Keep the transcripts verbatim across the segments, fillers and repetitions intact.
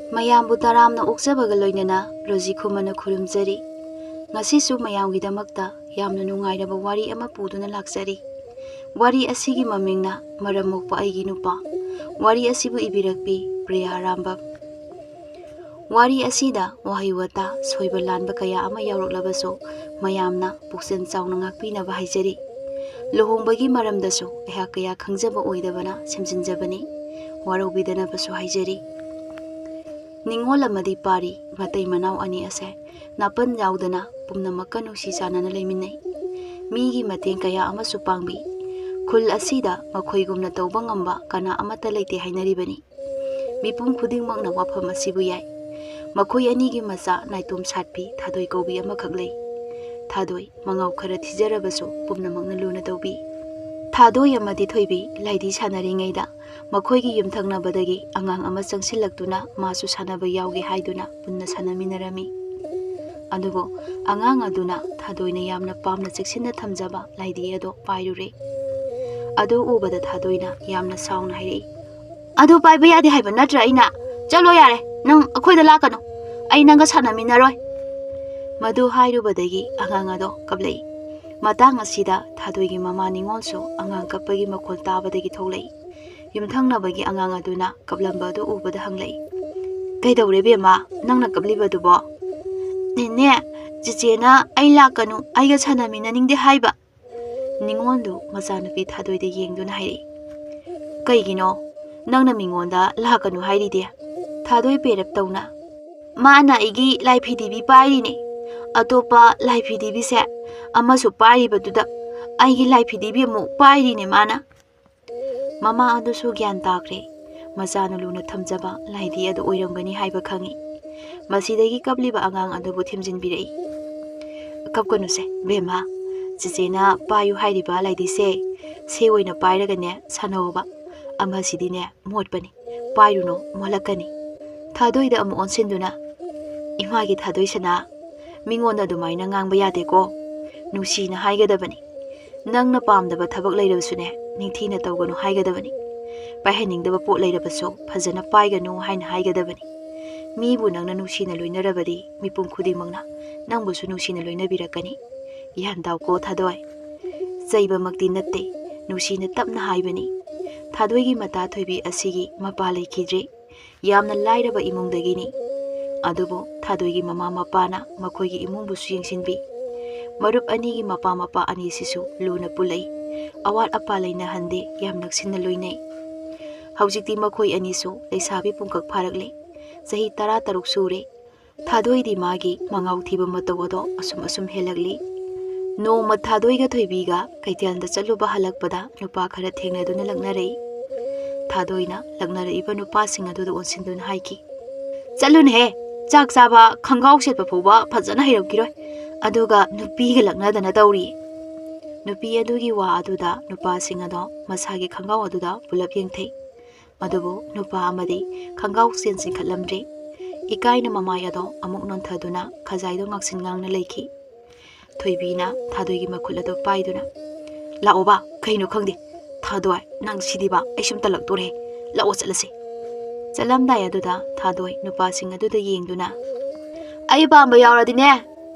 ꯃꯌꯥꯝꯕꯨ ꯇꯔꯥꯝꯅ ꯑꯣꯛꯆꯕꯒ ꯂꯣꯏꯅꯅ ꯔꯣꯖꯤ ꯈꯨꯃꯟꯅ ꯈꯨꯔꯨꯝꯖꯔꯤ꯫ ꯉꯁꯤꯁꯨ ꯃꯌꯥꯝꯒꯤꯗꯃꯛꯇ ꯌꯥꯝꯅ ꯅꯨꯡꯉꯥꯏꯔꯕ ꯋꯥꯔꯤ ꯑꯃ ꯄꯨꯗꯨꯅ ꯂꯥꯛꯆꯔꯤ꯫ ꯋꯥꯔꯤ ꯑꯁꯤꯒꯤ ꯃꯃꯤꯡꯅ ꯃꯔꯝ ꯃꯣꯛꯄ ꯑꯩꯒꯤ ꯅꯨꯄꯥ꯫ ꯋꯥꯔꯤ ꯑꯁꯤꯕꯨ ꯏꯕꯤꯔꯛꯄꯤ ꯄ꯭ꯔꯤꯌꯥ ꯑꯔꯥꯝꯕꯝ꯫ ꯋꯥꯔꯤ ꯑꯁꯤꯗ ꯋꯥꯍꯩ ꯋꯥꯇꯥ, ꯁꯣꯏꯕ ꯂꯥꯟꯕ ꯀꯌꯥ ꯑꯃ ꯌꯥꯎꯔꯛꯂꯕꯁꯨ, ꯃꯌꯥꯝꯅ ꯄꯨꯛꯆꯦꯜ ꯆꯥꯎꯅ ꯉꯥꯛꯄꯤꯅꯕ ꯍꯥꯏꯖꯔꯤ꯫ ꯂꯨꯍꯣꯡꯕꯒꯤ ꯃꯔꯝꯗꯁꯨ ꯑꯩꯍꯥꯛ ꯀꯌꯥ ꯈꯪꯖꯕ ꯑꯣꯏꯗꯕꯅ ꯁꯦꯝꯖꯤꯟꯖꯕꯅꯤ꯫ ꯋꯥꯔꯧꯕꯤꯗꯅꯕꯁꯨ ꯍꯥꯏꯖꯔꯤ꯫ ꯅꯤꯉꯣꯜ ꯑꯃꯗꯤ ꯄꯥꯔꯤ, ꯃꯇꯩ ꯃꯅꯥꯎ ꯑꯅꯤ ꯑꯁꯦ ꯅꯥꯄꯟ ꯌꯥꯎꯗꯅ ꯄꯨꯝꯅꯃꯛꯀ ꯅꯨꯡꯁꯤ ꯆꯥꯟꯅꯅ ꯂꯩꯃꯤꯟꯅꯩ꯫ ꯃꯤꯒꯤ ꯃꯇꯦꯡ ꯀꯌꯥ ꯑꯃꯁꯨ ꯄꯥꯡꯕꯤ꯫ ꯈꯨꯜ ꯑꯁꯤꯗ ꯃꯈꯣꯏꯒꯨꯝꯅ ꯇꯧꯕ ꯉꯝꯕ ꯀꯅꯥ ꯑꯃꯠꯇ ꯂꯩꯇꯦ ꯍꯥꯏꯅꯔꯤꯕꯅꯤ꯫ ꯃꯤꯄꯨꯝ ꯈꯨꯗꯤꯡꯃꯛꯅ ꯋꯥꯐꯝ ꯑꯁꯤꯕꯨ ꯌꯥꯏ꯫ ꯃꯈꯣꯏ ꯑꯅꯤꯒꯤ ꯃꯆꯥ ꯅꯥꯏꯇꯣꯝ ꯁꯥꯠꯄꯤ ꯊꯥꯗꯣꯏ ꯀꯧꯕꯤ ꯑꯃꯈꯛ ꯂꯩ꯫ ꯊꯥꯗꯣꯏ, ꯃꯉꯥꯎ ꯈꯔ ꯊꯤꯖꯔꯕꯁꯨ ꯄꯨꯝꯅꯃꯛꯅ ꯂꯨꯅ ꯇꯧꯕꯤ꯫ ꯊꯥꯗꯣꯏ ꯑꯃꯗꯤ ꯊꯣꯏꯕꯤ ꯂꯥꯏꯙꯤ ꯁꯥꯟꯅꯔꯤꯉꯩꯗ ꯃꯈꯣꯏꯒꯤ ꯌꯨꯝꯊꯪꯅꯕꯗꯒꯤ ꯑꯉꯥꯡ ꯑꯃ ꯆꯪꯁꯤꯜꯂꯛꯇꯨꯅ ꯃꯥꯁꯨ ꯁꯥꯟꯅꯕ ꯌꯥꯎꯒꯦ ꯍꯥꯏꯗꯨꯅ ꯄꯨꯟꯅ ꯁꯥꯟꯅꯃꯤꯟꯅꯔꯝꯃꯤ꯫ ꯑꯗꯨꯕꯨ ꯑꯉꯥꯡ ꯑꯗꯨꯅ ꯊꯥꯗꯣꯏꯅ ꯌꯥꯝꯅ ꯄꯥꯝꯅ ꯆꯦꯛꯁꯤꯟꯅ ꯊꯝꯖꯕ ꯂꯥꯏꯙꯤ ꯑꯗꯨ ꯄꯥꯏꯔꯨꯔꯦ꯫ ꯑꯗꯨ ꯎꯕꯗ ꯊꯥꯗꯣꯏꯅ ꯌꯥꯝꯅ ꯁꯥꯎꯅ ꯍꯥꯏꯔꯛꯏ, "ꯑꯗꯨ ꯄꯥꯏꯕ ꯌꯥꯗꯦ ꯍꯥꯏꯕ ꯅꯠꯇ꯭ꯔꯥ ꯑꯩꯅ? ꯆꯠꯂꯣ ꯌꯥꯔꯦ, ꯅꯪ ꯑꯩꯈꯣꯏꯗ ꯂꯥꯛꯀꯅꯨ, ꯑꯩ ꯅꯪꯒ ꯁꯥꯟꯅꯃꯤꯟꯅꯔꯣꯏ꯫" ꯃꯗꯨ ꯍꯥꯏꯔꯨꯕꯗꯒꯤ ꯑꯉꯥꯡ ꯑꯗꯣ ꯀꯞꯂꯛꯏ꯫ ꯃꯇꯥꯡ ꯑꯁꯤꯗ ꯊꯥꯗꯣꯏꯒꯤ ꯃꯃꯥ ꯅꯤꯉꯣꯜꯁꯨ ꯑꯉꯥꯡ ꯀꯞꯄꯒꯤ ꯃꯈꯣꯜ ꯇꯥꯕꯗꯒꯤ ꯊꯣꯛꯂꯛꯏ꯫ ꯌꯨꯝꯊꯪꯅꯕꯒꯤ ꯑꯉꯥꯡ ꯑꯗꯨꯅ ꯀꯞꯂꯝꯕ ꯑꯗꯨ ꯎꯕꯗ ꯍꯪꯂꯛꯏ, "ꯀꯩꯗꯧꯔꯦ ꯕꯦꯝꯃ, ꯅꯪꯅ ꯀꯞꯂꯤꯕꯗꯨꯕꯣ?" "ꯅꯦꯅꯦ, ꯆꯤꯆꯦꯅ ꯑꯩ ꯂꯥꯛꯀꯅꯨ, ꯑꯩꯒ ꯁꯥꯟꯅꯃꯤꯟꯅꯅꯤꯡꯗꯦ ꯍꯥꯏꯕ꯫" ꯅꯤꯉꯣꯜꯗꯨ ꯃꯆꯥꯅꯨꯄꯤ ꯊꯥꯗꯣꯏꯗ ꯌꯦꯡꯗꯨꯅ ꯍꯥꯏꯔꯛꯏ, "ꯀꯩꯒꯤꯅꯣ ꯅꯪꯅ ꯃꯤꯉꯣꯟꯗ ꯂꯥꯛꯀꯅꯨ ꯍꯥꯏꯔꯤꯗꯤ?" ꯊꯥꯗꯣꯏ ꯄꯦꯔꯞ ꯇꯧꯅ, "ꯃꯥꯅ ꯑꯩꯒꯤ ꯂꯥꯏ ꯐꯤꯗꯤꯕꯤ ꯄꯥꯏꯔꯤꯅꯦ, ꯑꯇꯣꯞꯄ ꯂꯥꯏ ꯐꯤꯗꯤꯕꯤꯁꯦ ꯑꯃꯁꯨ ꯄꯥꯏꯔꯤꯕꯗꯨꯗ ꯑꯩꯒꯤ ꯂꯥꯏ ꯐꯤꯗꯤꯕꯤ ꯑꯃꯨꯛ ꯄꯥꯏꯔꯤꯅꯦ ꯃꯥꯅ꯫" ꯃꯃꯥ ꯑꯗꯨꯁꯨ ꯒ꯭ꯌꯥꯟ ꯇꯥꯈ꯭ꯔꯦ꯫ ꯃꯆꯥꯅ ꯂꯨꯅ ꯊꯝꯖꯕ ꯂꯥꯏꯙꯤ ꯑꯗꯨ ꯑꯣꯏꯔꯝꯒꯅꯤ ꯍꯥꯏꯕ ꯈꯪꯏ꯫ ꯃꯁꯤꯗꯒꯤ ꯀꯞꯂꯤꯕ ꯑꯉꯥꯡ ꯑꯗꯨꯕꯨ ꯊꯦꯝꯖꯤꯟꯕꯤꯔꯛꯏ꯫ "ꯀꯞꯀꯅꯨꯁꯦ ꯕꯦꯝꯃ, ꯆꯦꯆꯦꯅ ꯄꯥꯏꯌꯨ ꯍꯥꯏꯔꯤꯕ ꯂꯥꯏꯙꯤꯁꯦ ꯁꯦ ꯑꯣꯏꯅ ꯄꯥꯏꯔꯒꯅꯦ ꯁꯥꯟꯅꯧꯕ꯫ ꯑꯃꯁꯤꯗꯤꯅꯦ ꯃꯣꯠꯄꯅꯤ, ꯄꯥꯏꯔꯨꯅꯨ, ꯃꯣꯠꯂꯛꯀꯅꯤ꯫" ꯊꯥꯗꯣꯏꯗ ꯑꯃꯨꯛ ꯑꯣꯟꯁꯤꯟꯗꯨꯅ, "ꯏꯃꯥꯒꯤ ꯊꯥꯗꯣꯏ ꯁꯅꯥ, ꯃꯤꯉꯣꯟꯗ ꯑꯗꯨꯃꯥꯏꯅ ꯉꯥꯡꯕ ꯌꯥꯗꯦꯀꯣ꯫ ꯅꯨꯡꯁꯤꯅ ꯍꯥꯏꯒꯗꯕꯅꯤ꯫ ꯅꯪꯅ ꯄꯥꯝꯗꯕ ꯊꯕꯛ ꯂꯩꯔꯕꯁꯨꯅꯦ, ꯅꯤꯡꯊꯤꯅ ꯇꯧꯒꯅꯨ ꯍꯥꯏꯒꯗꯕꯅꯤ꯫ ꯄꯥꯏꯍꯟꯅꯤꯡꯗꯕ ꯄꯣꯠ ꯂꯩꯔꯕꯁꯨ ꯐꯖꯅ ꯄꯥꯏꯒꯅꯨ ꯍꯥꯏꯅ ꯍꯥꯏꯒꯗꯕꯅꯤ꯫ ꯃꯤꯕꯨ ꯅꯪꯅ ꯅꯨꯡꯁꯤꯅ ꯂꯣꯏꯅꯔꯕꯗꯤ ꯃꯤꯄꯨꯝ ꯈꯨꯗꯤꯡꯃꯛꯅ ꯅꯪꯕꯨꯁꯨ ꯅꯨꯡꯁꯤꯅ ꯂꯣꯏꯅꯕꯤꯔꯛꯀꯅꯤ꯫ ꯒ꯭ꯌꯥꯟ ꯇꯥꯎꯀꯣ ꯊꯥꯗꯣꯏ꯫ ꯆꯩꯕꯃꯛꯇꯤ ꯅꯠꯇꯦ, ꯅꯨꯡꯁꯤꯅ ꯇꯞꯅ ꯍꯥꯏꯕꯅꯤ꯫ ꯊꯥꯗꯣꯏꯒꯤ ꯃꯇꯥ ꯊꯣꯏꯕꯤ ꯑꯁꯤꯒꯤ ꯃꯄꯥ ꯂꯩꯈꯤꯗ꯭ꯔꯦ꯫ ꯌꯥꯝꯅ ꯂꯥꯏꯔꯕ ꯏꯃꯨꯡꯗꯒꯤꯅꯤ꯫ ꯑꯗꯨꯕꯨ ꯊꯥꯗꯣꯏꯒꯤ ꯃꯃꯥ ꯃꯄꯥꯅ ꯃꯈꯣꯏꯒꯤ ꯏꯃꯨꯡꯕꯨꯁꯨ ꯌꯦꯡꯁꯤꯟꯕꯤ꯫ ꯃꯔꯨꯞ ꯑꯅꯤꯒꯤ ꯃꯄꯥ ꯃꯄꯥ ꯑꯅꯤꯁꯤꯁꯨ ꯂꯨꯅ ꯄꯨꯜꯂꯛꯏ꯫ ꯑꯋꯥꯠ ꯑꯄꯥ ꯂꯩꯅꯍꯟꯗꯦ, ꯌꯥꯝ ꯅꯛꯁꯤꯟꯅ ꯂꯣꯏꯅꯩ꯫ ꯍꯧꯖꯤꯛꯇꯤ ꯃꯈꯣꯏ ꯑꯅꯤꯁꯨ ꯂꯩꯁꯥꯕꯤ ꯄꯨꯡꯀꯛ ꯐꯥꯔꯛꯂꯦ꯫ ꯆꯍꯤ ꯇꯔꯥ ꯇꯔꯨꯛ ꯁꯨꯔꯦ꯫ ꯊꯥꯗꯣꯏꯗꯤ ꯃꯥꯒꯤ ꯃꯉꯥꯎ ꯊꯤꯕ ꯃꯇꯧ ꯑꯗꯣ ꯑꯁꯨꯝ ꯑꯁꯨꯝ ꯍꯦꯜꯂꯛꯂꯤ꯫ ꯅꯣꯡꯃ ꯊꯥꯗꯣꯏꯒ ꯊꯣꯏꯕꯤꯒ ꯀꯩꯊꯦꯜꯗ ꯆꯠꯂꯨꯕ ꯍꯜꯂꯛꯄꯗ ꯅꯨꯄꯥ ꯈꯔ ꯊꯦꯡꯅꯗꯨꯅ ꯂꯛꯅꯔꯛꯏ꯫ ꯊꯥꯗꯣꯏꯅ ꯂꯛꯅꯔꯛꯏꯕ ꯅꯨꯄꯥꯁꯤꯡ ꯑꯗꯨꯗ ꯑꯣꯟꯁꯤꯟꯗꯨꯅ ꯍꯥꯏꯈꯤ, "ꯆꯠꯂꯨꯅꯦꯍꯦ, ꯆꯥꯛ ꯆꯥꯕ ꯈꯪꯒꯥꯎ ꯁꯦꯠꯄ ꯐꯥꯎꯕ ꯐꯖꯅ ꯍꯩꯔꯛꯈꯤꯔꯣꯏ, ꯑꯗꯨꯒ ꯅꯨꯄꯤꯒ ꯂꯛꯅꯗꯅ ꯇꯧꯔꯤ꯫" ꯅꯨꯄꯤ ꯑꯗꯨꯒꯤ ꯋꯥ ꯑꯗꯨꯗ ꯅꯨꯄꯥꯁꯤꯡ ꯑꯗꯣ ꯃꯁꯥꯒꯤ ꯈꯪꯒꯥꯎ ꯑꯗꯨꯗ ꯄꯨꯂꯞ ꯌꯦꯡꯊꯩ꯫ ꯑꯗꯨꯕꯨ ꯅꯨꯄꯥ ꯑꯃꯗꯤ ꯈꯪꯒꯥꯎ ꯆꯦꯟ ꯆꯤꯡꯈꯠꯂꯝꯗ꯭ꯔꯦ꯫ ꯏꯀꯥꯏꯅ ꯃꯃꯥꯏ ꯑꯗꯣ ꯑꯃꯨꯛ ꯅꯣꯟꯊꯗꯨꯅ ꯈꯖꯥꯏꯗꯣ ꯉꯥꯛꯁꯤꯟ ꯉꯥꯡꯅ ꯂꯩꯈꯤ꯫ ꯊꯣꯏꯕꯤꯅ ꯊꯥꯗꯣꯏꯒꯤ ꯃꯈꯨꯠ ꯑꯗꯨ ꯄꯥꯏꯗꯨꯅ, "ꯂꯥꯛꯑꯣꯕ, ꯀꯩꯅꯣ ꯈꯪꯗꯦ꯫ ꯊꯥꯗꯣꯏ, ꯅꯪ ꯁꯤꯗꯤꯕ, ꯑꯩ ꯁꯨꯝ ꯇꯜꯂꯛꯇꯣꯔꯦ꯫ ꯂꯥꯛꯑꯣ ꯆꯠꯂꯁꯦ꯫" ꯆꯠꯂꯝꯗꯥꯏ ꯑꯗꯨꯗ ꯊꯥꯗꯣꯏ ꯅꯨꯄꯥꯁꯤꯡ ꯑꯗꯨꯗ ꯌꯦꯡꯗꯨꯅ, "ꯑꯩ ꯄꯥꯝꯕ ꯌꯥꯎꯔꯗꯤꯅꯦ,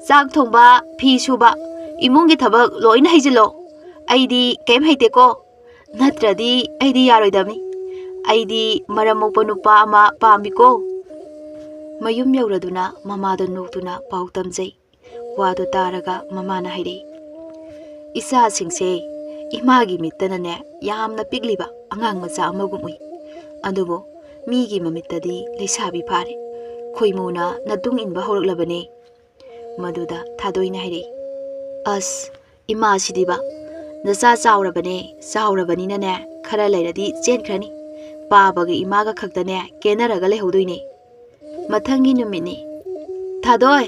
ꯆꯥꯛ ꯊꯣꯡꯕ, ꯐꯤ ꯁꯨꯕ, ꯏꯃꯨꯡꯒꯤ ꯊꯕꯛ ꯂꯣꯏꯅ ꯍꯩꯖꯤꯜꯂꯣ꯫ ꯑꯩꯗꯤ ꯀꯩꯝ ꯍꯩꯇꯦꯀꯣ꯫ ꯅꯠꯇ꯭ꯔꯗꯤ ꯑꯩꯗꯤ ꯌꯥꯔꯣꯏꯗꯕꯅꯤ꯫ ꯑꯩꯗꯤ ꯃꯔꯝ ꯃꯣꯛꯄ ꯅꯨꯄꯥ ꯑꯃ ꯄꯥꯝꯃꯤꯀꯣ꯫" ꯃꯌꯨꯝ ꯌꯧꯔꯗꯨꯅ ꯃꯃꯥꯗ ꯅꯣꯛꯇꯨꯅ ꯄꯥꯎ ꯇꯝꯖꯩ꯫ ꯋꯥꯗꯨ ꯇꯥꯔꯒ ꯃꯃꯥꯅ ꯍꯥꯏꯔꯛꯏ, "ꯏꯆꯥꯁꯤꯡꯁꯦ ꯏꯃꯥꯒꯤ ꯃꯤꯠꯇꯅꯅꯦ ꯌꯥꯝꯅ ꯄꯤꯛꯂꯤꯕ ꯑꯉꯥꯡ ꯃꯆꯥ ꯑꯃꯒꯨꯝ ꯎꯏ꯫ ꯑꯗꯨꯕꯨ ꯃꯤꯒꯤ ꯃꯃꯤꯠꯇꯗꯤ ꯂꯩꯁꯥꯕꯤ ꯐꯥꯔꯦ꯫ ꯈꯣꯏꯃꯨꯅ ꯅꯇꯨꯡ ꯏꯟꯕ ꯍꯧꯔꯛꯂꯕꯅꯦ꯫" ꯃꯗꯨꯗ ꯊꯥꯗꯣꯏꯅ ꯍꯥꯏꯔꯛꯏ, "ꯑꯁ, ꯏꯃꯥꯁꯤꯗꯤꯕ, ꯅꯆꯥ ꯆꯥꯎꯔꯕꯅꯦ, ꯆꯥꯎꯔꯕꯅꯤꯅꯅꯦ ꯈꯔ ꯂꯩꯔꯗꯤ ꯆꯦꯟꯈ꯭ꯔꯅꯤ꯫ ꯄꯥꯕꯒ ꯏꯃꯥꯒ ꯈꯛꯇꯅꯦ ꯀꯦꯟꯅꯔꯒ ꯂꯩꯍꯧꯗꯣꯏꯅꯦ꯫" ꯃꯊꯪꯒꯤ ꯅꯨꯃꯤꯠꯅꯤ꯫ "ꯊꯥꯗꯣꯏ,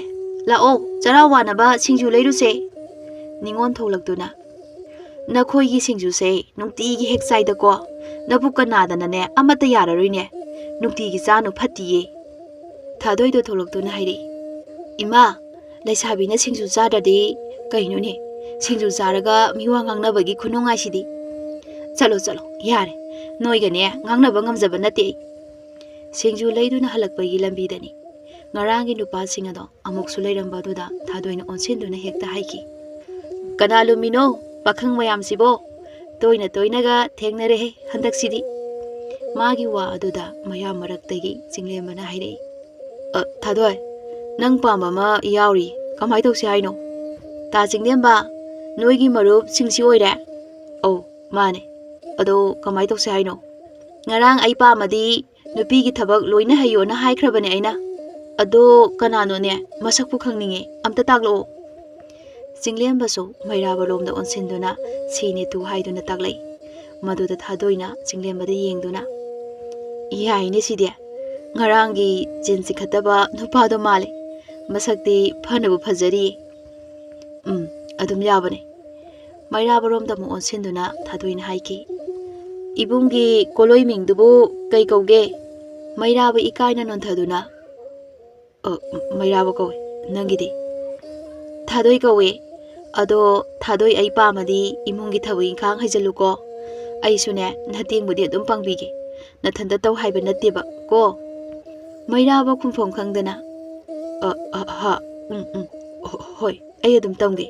ꯂꯥꯛꯑꯣ, ꯆꯔꯥ ꯋꯥꯅꯕ ꯁꯤꯡꯖꯨ ꯂꯩꯔꯨꯁꯦ꯫" ꯅꯤꯉꯣꯜ ꯊꯣꯛꯂꯛꯇꯨꯅ, "ꯅꯈꯣꯏꯒꯤ ꯁꯤꯡꯖꯨꯁꯦ ꯅꯨꯡꯇꯤꯒꯤ ꯍꯦꯛ ꯆꯥꯏꯗꯀꯣ, ꯅꯕꯨꯛꯀ ꯅꯥꯗꯅꯅꯦ ꯑꯃꯠꯇ ꯌꯥꯔꯔꯣꯏꯅꯦ꯫ ꯅꯨꯡꯇꯤꯒꯤ ꯆꯥꯅꯨ, ꯐꯠꯇꯤꯌꯦ꯫" ꯊꯥꯗꯣꯏꯗꯣ ꯊꯣꯛꯂꯛꯇꯨꯅ ꯍꯥꯏꯔꯛꯏ, "ꯏꯃꯥ, ꯂꯩꯁꯥꯕꯤꯅ ꯁꯤꯡꯖꯨ ꯆꯥꯗ꯭ꯔꯗꯤ ꯀꯩꯅꯣꯅꯦ? ꯁꯤꯡꯖꯨ ꯆꯥꯔꯒ ꯃꯤꯋꯥ ꯉꯥꯡꯅꯕꯒꯤ ꯈꯨꯅꯨꯡꯉꯥꯏꯁꯤꯗꯤ꯫ ꯆꯠꯂꯣ, ꯆꯠꯂꯣ, ꯌꯥꯔꯦ꯫ ꯅꯣꯏꯒꯅꯦ ꯉꯥꯡꯅꯕ ꯉꯝꯖꯕ ꯅꯠꯇꯦ ꯑꯩ꯫" ꯁꯤꯡꯖꯨ ꯂꯩꯗꯨꯅ ꯍꯜꯂꯛꯄꯒꯤ ꯂꯝꯕꯤꯗꯅꯤ꯫ ꯉꯔꯥꯡꯒꯤ ꯅꯨꯄꯥꯁꯤꯡ ꯑꯗꯣ ꯑꯃꯨꯛꯁꯨ ꯂꯩꯔꯝꯕ ꯑꯗꯨꯗ ꯊꯥꯗꯣꯏꯅ ꯑꯣꯟꯁꯤꯟꯗꯨꯅ ꯍꯦꯛꯇ ꯍꯥꯏꯈꯤ, "ꯀꯅꯥ ꯂꯨꯝꯃꯤꯅꯣ? ꯄꯥꯈꯪ ꯃꯌꯥꯝꯁꯤꯕꯣ ꯇꯣꯏꯅ ꯇꯣꯏꯅꯒ ꯊꯦꯡꯅꯔꯦꯍꯦ ꯍꯟꯗꯛꯁꯤꯗꯤ꯫" ꯃꯥꯒꯤ ꯋꯥ ꯑꯗꯨꯗ ꯃꯌꯥꯝ ꯃꯔꯛꯇꯒꯤ ꯆꯤꯡꯂꯦꯝꯕꯅ ꯍꯥꯏꯔꯛꯏ, "ꯑ, ꯊꯥꯗꯣꯏ, ꯅꯪ ꯄꯥꯝꯕ ꯑꯃ ꯌꯥꯎꯔꯤ, ꯀꯃꯥꯏ ꯇꯧꯁꯤ ꯍꯥꯏꯅꯣ?" "ꯇꯥ ꯆꯤꯡꯂꯦꯝꯕ, ꯅꯣꯏꯒꯤ ꯃꯔꯨꯞꯁꯤꯡꯁꯤ ꯑꯣꯏꯔꯦ?" "ꯑꯧ, ꯃꯥꯅꯦ꯫ ꯑꯗꯣ ꯀꯃꯥꯏ ꯇꯧꯁꯤ ꯍꯥꯏꯅꯣ?" "ꯉꯔꯥꯡ ꯑꯩ ꯄꯥꯝꯃꯗꯤ ꯅꯨꯄꯤꯒꯤ ꯊꯕꯛ ꯂꯣꯏꯅ ꯍꯩꯌꯣꯅ ꯍꯥꯏꯈ꯭ꯔꯕꯅꯦ ꯑꯩꯅ꯫ ꯑꯗꯣ ꯀꯅꯥꯅꯣꯅꯦ? ꯃꯁꯛꯄꯨ ꯈꯪꯅꯤꯡꯉꯦ, ꯑꯝꯇ ꯇꯥꯛꯂꯛꯑꯣ꯫" ꯆꯤꯡꯂꯦꯝꯕꯁꯨ ꯃꯩꯔꯥꯕꯔꯣꯝꯗ ꯑꯣꯟꯁꯤꯟꯗꯨꯅ ꯁꯤꯅꯤ ꯇꯨ ꯍꯥꯏꯗꯨꯅ ꯇꯥꯛꯂꯛꯏ꯫ ꯃꯗꯨꯗ ꯊꯥꯗꯣꯏꯅ ꯆꯤꯡꯂꯦꯝꯕꯗ ꯌꯦꯡꯗꯨꯅ, "ꯌꯥꯏꯅꯦ ꯁꯤꯗꯤ, ꯉꯔꯥꯡꯒꯤ ꯆꯤꯟ ꯆꯤꯈꯠꯇꯕ ꯅꯨꯄꯥꯗꯣ ꯃꯥꯜꯂꯦ꯫ ꯃꯁꯛꯇꯤ ꯐꯅꯕꯨ ꯐꯖꯔꯤꯌꯦ꯫" "ꯎꯝ, ꯑꯗꯨꯝ ꯌꯥꯕꯅꯦ꯫" ꯃꯩꯔꯥꯕꯔꯣꯝꯗ ꯑꯃꯨꯛ ꯑꯣꯟꯁꯤꯟꯗꯨꯅ ꯊꯥꯗꯣꯏꯅ ꯍꯥꯏꯈꯤ, "ꯏꯕꯨꯡꯒꯤ ꯀꯣꯂꯣꯏ ꯃꯤꯡꯗꯨꯕꯨ ꯀꯩ ꯀꯧꯒꯦ?" ꯃꯩꯔꯥꯕ ꯏꯀꯥꯏꯅ ꯅꯣꯟꯊꯗꯨꯅ, "ꯑ, ꯃꯩꯔꯥꯕ ꯀꯧꯏ꯫ ꯅꯪꯒꯤꯗꯤ?" "ꯊꯥꯗꯣꯏ ꯀꯧꯏ꯫ ꯑꯗꯣ ꯊꯥꯗꯣꯏ ꯑꯩ ꯄꯥꯝꯃꯗꯤ ꯏꯃꯨꯡꯒꯤ ꯊꯕꯛ ꯏꯪꯈꯥꯡ ꯍꯩꯖꯜꯂꯨꯀꯣ꯫ ꯑꯩꯁꯨꯅꯦ ꯅꯇꯦꯡꯕꯨꯗꯤ ꯑꯗꯨꯝ ꯄꯥꯡꯕꯤꯒꯦ꯫ ꯅꯊꯟꯇ ꯇꯧ ꯍꯥꯏꯕ ꯅꯠꯇꯦꯕ ꯀꯣ꯫" ꯃꯩꯔꯥꯕ ꯈꯨꯝꯐꯝ ꯈꯪꯗꯅ, "ꯑ, ꯑ, ꯍ, ꯎꯝ, ꯎꯝ, ꯍꯣ-, ꯍꯣꯏ, ꯑꯩ ꯑꯗꯨꯝ ꯇꯝꯒꯦ꯫"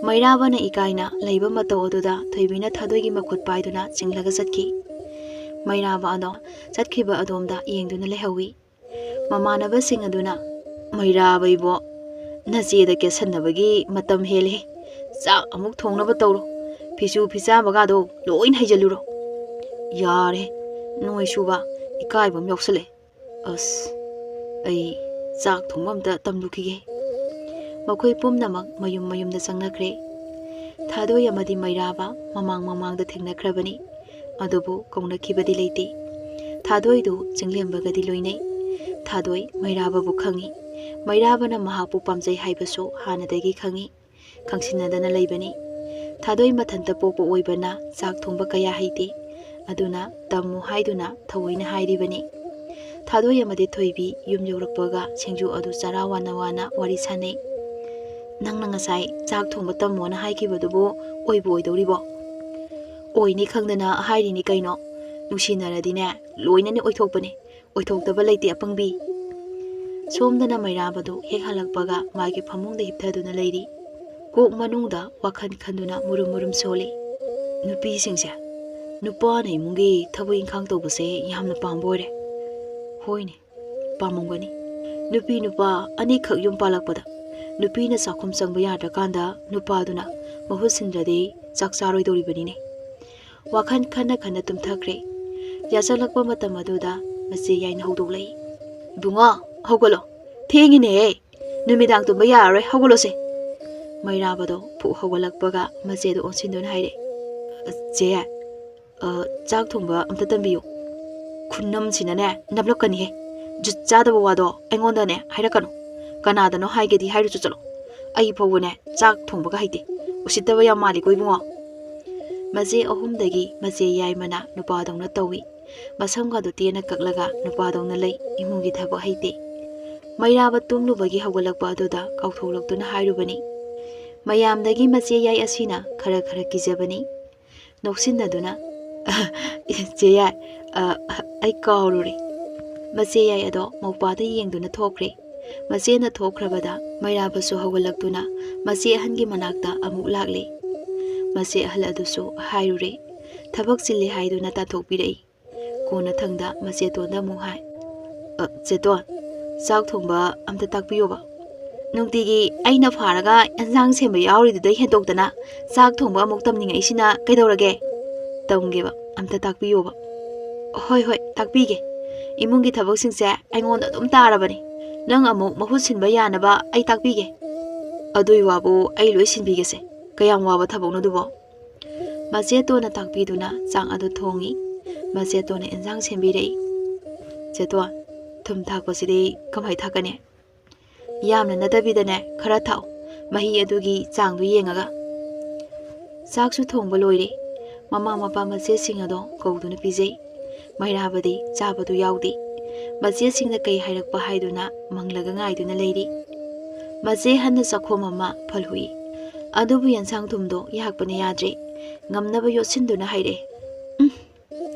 ꯃꯩꯔꯥꯕꯅ ꯏꯀꯥꯏꯅ ꯂꯩꯕ ꯃꯇꯧ ꯑꯗꯨꯗ ꯊꯣꯏꯕꯤꯅ ꯊꯥꯗꯣꯏꯒꯤ ꯃꯈꯨꯠ ꯄꯥꯏꯗꯨꯅ ꯆꯤꯡꯂꯒ ꯆꯠꯈꯤ꯫ ꯃꯩꯔꯥꯕ ꯑꯗꯣ ꯆꯠꯈꯤꯕ ꯑꯗꯣꯝꯗ ꯌꯦꯡꯗꯨꯅ ꯂꯩꯍꯧꯏ꯫ ꯃꯃꯥꯟꯅꯕꯁꯤꯡ ꯑꯗꯨꯅ, "ꯃꯩꯔꯥꯕ ꯏꯕꯣ, ꯅꯆꯦꯗ ꯀꯦꯠꯁꯟꯅꯕꯒꯤ ꯃꯇꯝ ꯍꯦꯜꯂꯦ꯫ ꯆꯥꯛ ꯑꯃꯨꯛ ꯊꯣꯡꯅꯕ ꯇꯧꯔꯣ꯫ ꯐꯤꯁꯨ ꯐꯤꯆꯥꯝꯕꯒꯗꯣ ꯂꯣꯏꯅ ꯍꯩꯖꯜꯂꯨꯔꯣ꯫" "ꯌꯥꯔꯦ, ꯅꯣꯏ ꯁꯨꯕ ꯏꯀꯥꯏꯕ ꯑꯃ ꯌꯥꯎꯁꯜꯂꯛꯑꯦ꯫ ꯑꯁ, ꯑꯩ ꯆꯥꯛ ꯊꯣꯡꯕ ꯑꯝꯇ ꯇꯝꯂꯨꯈꯤꯒꯦ꯫" ꯃꯈꯣꯏ ꯄꯨꯝꯅꯃꯛ ꯃꯌꯨꯝ ꯃꯌꯨꯝꯗ ꯆꯪꯅꯈ꯭ꯔꯦ꯫ ꯊꯥꯗꯣꯏ ꯑꯃꯗꯤ ꯃꯩꯔꯥꯕ ꯃꯃꯥꯡ ꯃꯃꯥꯡꯗ ꯊꯦꯡꯅꯈ꯭ꯔꯕꯅꯤ, ꯑꯗꯨꯕꯨ ꯀꯧꯅꯈꯤꯕꯗꯤ ꯂꯩꯇꯦ꯫ ꯊꯥꯗꯣꯏꯗꯨ ꯆꯤꯡꯂꯦꯝꯕꯒꯗꯤ ꯂꯣꯏꯅꯩ꯫ ꯊꯥꯗꯣꯏ ꯃꯩꯔꯥꯕꯕꯨ ꯈꯪꯏ꯫ ꯃꯩꯔꯥꯕꯅ ꯃꯍꯥꯛꯄꯨ ꯄꯥꯝꯖꯩ ꯍꯥꯏꯕꯁꯨ ꯍꯥꯟꯅꯗꯒꯤ ꯈꯪꯏ꯫ ꯈꯪꯁꯤꯟꯅꯗꯅ ꯂꯩꯕꯅꯤ꯫ ꯊꯥꯗꯣꯏ ꯃꯊꯟꯇ ꯄꯣꯛꯄ ꯑꯣꯏꯕꯅ ꯆꯥꯛ ꯊꯣꯡꯕ ꯀꯌꯥ ꯍꯩꯇꯦ꯫ ꯑꯗꯨꯅ ꯇꯝꯃꯨ ꯍꯥꯏꯗꯨꯅ ꯊꯑꯣꯏꯅ ꯍꯥꯏꯔꯤꯕꯅꯤ꯫ ꯊꯥꯗꯣꯏ ꯑꯃꯗꯤ ꯊꯣꯏꯕꯤ ꯌꯨꯝ ꯌꯧꯔꯛꯄꯒ ꯁꯤꯡꯖꯨ ꯑꯗꯨ ꯆꯔꯥ ꯋꯥꯅ ꯋꯥꯅ ꯋꯥꯔꯤ ꯁꯥꯟꯅꯩ꯫ "ꯅꯪꯅ ꯉꯁꯥꯏ ꯆꯥꯛ ꯊꯣꯡꯕ ꯇꯝꯃꯣꯅ ꯍꯥꯏꯈꯤꯕꯗꯨꯕꯨ ꯑꯣꯏꯕꯨ ꯑꯣꯏꯗꯧꯔꯤꯕꯣ?" "ꯑꯣꯏꯅꯤ ꯈꯪꯗꯅ ꯍꯥꯏꯔꯤꯅꯤ ꯀꯩꯅꯣ꯫ ꯅꯨꯡꯁꯤꯅꯔꯗꯤꯅꯦ, ꯂꯣꯏꯅꯅꯦ ꯑꯣꯏꯊꯣꯛꯄꯅꯦ꯫ ꯑꯣꯏꯊꯣꯛꯇꯕ ꯂꯩꯇꯦ, ꯑꯄꯪꯕꯤ꯫ ꯁꯣꯝꯗꯅ ꯃꯩꯔꯥꯕꯗꯨ ꯍꯦꯛ ꯍꯜꯂꯛꯄꯒ ꯃꯥꯒꯤ ꯐꯃꯨꯡꯗ ꯍꯤꯞꯊꯗꯨꯅ ꯂꯩꯔꯤ꯫ ꯀꯣꯛ ꯃꯅꯨꯡꯗ ꯋꯥꯈꯜ ꯈꯟꯗꯨꯅ ꯃꯨꯔꯨꯝ ꯃꯨꯔꯨꯝ ꯁꯣꯜꯂꯤ꯫ ꯅꯨꯄꯤꯁꯤꯡꯁꯦ, ꯅꯨꯄꯥꯅ ꯏꯃꯨꯡꯒꯤ ꯊꯕꯛ ꯏꯪꯈꯥꯡ ꯇꯧꯕꯁꯦ ꯌꯥꯝꯅ ꯄꯥꯝꯕ ꯑꯣꯏꯔꯦ꯫ ꯍꯣꯏꯅꯦ, ꯄꯥꯝꯃꯝꯒꯅꯤ꯫ ꯅꯨꯄꯤ ꯅꯨꯄꯥ ꯑꯅꯤꯈꯛ ꯌꯨꯝ ꯄꯥꯜꯂꯛꯄꯗ ꯅꯨꯄꯤꯅ ꯆꯥꯛꯈꯨꯝ ꯆꯪꯕ ꯌꯥꯗ꯭ꯔꯀꯥꯟꯗ ꯅꯨꯄꯥꯗꯨꯅ ꯃꯍꯨꯠ ꯁꯤꯟꯗ꯭ꯔꯗꯤ ꯆꯥꯛ ꯆꯥꯔꯣꯏꯗꯧꯔꯤꯕꯅꯤꯅꯦ꯫ ꯋꯥꯈꯜ ꯈꯟꯅ ꯈꯟꯅ ꯇꯨꯝꯊꯈ꯭ꯔꯦ꯫ ꯌꯥꯆꯪꯂꯛꯄ ꯃꯇꯝ ꯑꯗꯨꯗ ꯃꯆꯦ ꯌꯥꯏꯅ ꯍꯧꯗꯣꯛꯂꯛꯏ꯫ "ꯏꯕꯨꯡꯉꯣ, ꯍꯧꯒꯠꯂꯣ꯫ ꯊꯦꯡꯉꯤꯅꯦꯍꯦ꯫ ꯅꯨꯃꯤꯗꯥꯡ ꯇꯨꯝꯕ ꯌꯥꯔꯔꯣꯏ, ꯍꯧꯒꯠꯂꯣꯁꯦ꯫" ꯃꯩꯔꯥꯕꯗꯣ ꯐꯨꯛ ꯍꯧꯒꯠꯂꯛꯄꯒ ꯃꯆꯦꯗ ꯑꯣꯟꯁꯤꯟꯗꯨꯅ ꯍꯥꯏꯔꯛꯑꯦ, "ꯆꯦ, ꯑ, ꯆꯥꯛ ꯊꯣꯡꯕ ꯑꯝꯇ ꯇꯝꯕꯤꯌꯨ꯫ ꯈꯨꯅꯝꯁꯤꯅꯅꯦ, ꯅꯞꯂꯛꯀꯅꯤꯍꯦ꯫ ꯖꯨꯠ ꯆꯥꯗꯕ ꯋꯥꯗꯣ ꯑꯩꯉꯣꯟꯗꯅꯦ ꯍꯥꯏꯔꯛꯀꯅꯨ꯫ ꯀꯅꯥꯗꯅꯣ ꯍꯥꯏꯒꯦꯗꯤ ꯍꯥꯏꯔꯨꯆꯣ ꯆꯠꯂꯣ꯫ ꯑꯩ ꯐꯥꯎꯕꯅꯦ ꯆꯥꯛ ꯊꯣꯡꯕꯒ ꯍꯩꯇꯦ꯫ ꯎꯁꯤꯠꯇꯕ ꯌꯥꯝ ꯃꯥꯜꯂꯤꯀꯣ ꯏꯕꯨꯡꯉꯣ꯫" ꯃꯆꯦ ꯑꯍꯨꯝꯗꯒꯤ ꯃꯆꯦ ꯌꯥꯏꯃꯅ ꯅꯨꯄꯥꯗꯧꯅ ꯇꯧꯏ꯫ ꯃꯁꯝꯒꯗꯨ ꯇꯦꯟꯅ ꯀꯛꯂꯒ ꯅꯨꯄꯥꯗꯧꯅ ꯂꯩ꯫ ꯏꯃꯨꯡꯒꯤ ꯊꯕꯛ ꯍꯩꯇꯦ꯫ ꯃꯩꯔꯥꯕ ꯇꯨꯝꯂꯨꯕꯒꯤ ꯍꯧꯒꯠꯂꯛꯄ ꯑꯗꯨꯗ ꯀꯥꯎꯊꯣꯛꯂꯛꯇꯨꯅ ꯍꯥꯏꯔꯨꯕꯅꯤ꯫ ꯃꯌꯥꯝꯗꯒꯤ ꯃꯆꯦ ꯌꯥꯏ ꯑꯁꯤꯅ ꯈꯔ ꯈꯔ ꯀꯤꯖꯕꯅꯤ꯫ ꯅꯣꯛꯁꯤꯟꯅꯗꯨꯅ, "ꯆꯦ ꯌꯥꯏ, ꯑ, ꯑꯩ ꯀꯥꯎꯔꯨꯔꯦ꯫" ꯃꯆꯦ ꯌꯥꯏ ꯑꯗꯣ ꯃꯧꯄꯥꯗ ꯌꯦꯡꯗꯨꯅ ꯊꯣꯛꯈ꯭ꯔꯦ꯫ ꯃꯆꯦꯅ ꯊꯣꯛꯈ꯭ꯔꯕꯗ ꯃꯩꯔꯥꯕꯁꯨ ꯍꯧꯒꯠꯂꯛꯇꯨꯅ ꯃꯆꯦ ꯑꯍꯟꯒꯤ ꯃꯅꯥꯛꯇ ꯑꯃꯨꯛ ꯂꯥꯛꯂꯦ꯫ ꯃꯆꯦ ꯑꯍꯜ ꯑꯗꯨꯁꯨ ꯍꯥꯏꯔꯨꯔꯦ꯫ ꯊꯕꯛ ꯆꯤꯜꯂꯤ ꯍꯥꯏꯗꯨꯅ ꯇꯥꯟꯊꯣꯛꯄꯤꯔꯛꯏ꯫ ꯀꯣꯟꯅꯊꯪꯗ ꯃꯆꯦꯇꯣꯟꯗ ꯑꯃꯨꯛ ꯍꯥꯏ, "ꯑ, ꯆꯦꯇꯣꯟ, ꯆꯥꯛ ꯊꯣꯡꯕ ꯑꯝꯇ ꯇꯥꯛꯄꯤꯌꯣꯕ꯫ ꯅꯨꯡꯇꯤꯒꯤ ꯑꯩꯅ ꯐꯥꯔꯒ ꯑꯦꯟꯁꯥꯡ ꯁꯦꯝꯕ ꯌꯥꯎꯔꯤꯗꯨꯗꯩ ꯍꯦꯟꯗꯣꯛꯇꯅ ꯆꯥꯛ ꯊꯣꯡꯕ ꯑꯃꯨꯛ ꯇꯝꯅꯤꯡꯉꯛꯏꯁꯤꯅ ꯀꯩꯗꯧꯔꯒꯦ? ꯇꯝꯒꯦꯕ, ꯑꯝꯇ ꯇꯥꯛꯄꯤꯌꯣꯕ꯫" "ꯍꯣꯏ, ꯍꯣꯏ, ꯇꯥꯛꯄꯤꯒꯦ꯫ ꯏꯃꯨꯡꯒꯤ ꯊꯕꯛꯁꯤꯡꯁꯦ ꯑꯩꯉꯣꯟꯗ ꯑꯗꯨꯝ ꯇꯥꯔꯕꯅꯤ꯫ ꯅꯪ ꯑꯃꯨꯛ ꯃꯍꯨꯠ ꯁꯤꯟꯕ ꯌꯥꯅꯕ ꯑꯩ ꯇꯥꯛꯄꯤꯒꯦ꯫" "ꯑꯗꯨꯏ ꯋꯥꯕꯨ ꯑꯩ ꯂꯣꯏ ꯁꯤꯟꯕꯤꯒꯦꯁꯦ꯫ ꯀꯌꯥꯝ ꯋꯥꯕ ꯊꯕꯛꯅꯣ ꯑꯗꯨꯕꯣ?" ꯃꯆꯦꯇꯣꯟꯅ ꯇꯥꯛꯄꯤꯗꯨꯅ ꯆꯥꯛ ꯑꯗꯨ ꯊꯣꯡꯉꯤ꯫ ꯃꯆꯦꯇꯣꯟꯅ ꯏꯟꯁꯥꯡ ꯁꯦꯝꯕꯤꯔꯛꯏ꯫ "ꯆꯦꯇꯣꯟ, ꯊꯨꯝ ꯊꯥꯛꯄꯁꯤꯗꯤ ꯀꯃꯥꯏ ꯊꯥꯛꯀꯅꯤ?" "ꯌꯥꯝꯅ ꯅꯠꯇꯕꯤꯗꯅꯦ, ꯈꯔ ꯊꯥꯛꯑꯣ, ꯃꯍꯤ ꯑꯗꯨꯒꯤ ꯆꯥꯡꯗꯨ ꯌꯦꯡꯉꯒ꯫" ꯆꯥꯛꯁꯨ ꯊꯣꯡꯕ ꯂꯣꯏꯔꯦ꯫ ꯃꯃꯥ ꯃꯄꯥ ꯃꯆꯦꯁꯤꯡ ꯑꯗꯣ ꯀꯧꯗꯨꯅ ꯄꯤꯖꯩ꯫ ꯃꯩꯔꯥꯕꯗꯤ ꯆꯥꯕꯗꯨ ꯌꯥꯎꯗꯦ꯫ ꯃꯆꯦꯁꯤꯡꯅ ꯀꯩ ꯍꯥꯏꯔꯛꯄ ꯍꯥꯏꯗꯨꯅ ꯃꯪꯂꯒ ꯉꯥꯏꯗꯨꯅ ꯂꯩꯔꯤ꯫ ꯃꯆꯦ ꯍꯟꯅ ꯆꯥꯛꯈꯣꯝ ꯑꯃ ꯐꯜꯍꯨꯏ꯫ ꯑꯗꯨꯕꯨ ꯌꯦꯟꯁꯥꯡ ꯊꯨꯝꯗꯣ ꯌꯥꯛꯄꯅ ꯌꯥꯗ꯭ꯔꯦ꯫ ꯉꯝꯅꯕ ꯌꯣꯠꯁꯤꯟꯗꯨꯅ ꯍꯥꯏꯔꯛꯑꯦ, "ꯎꯝ,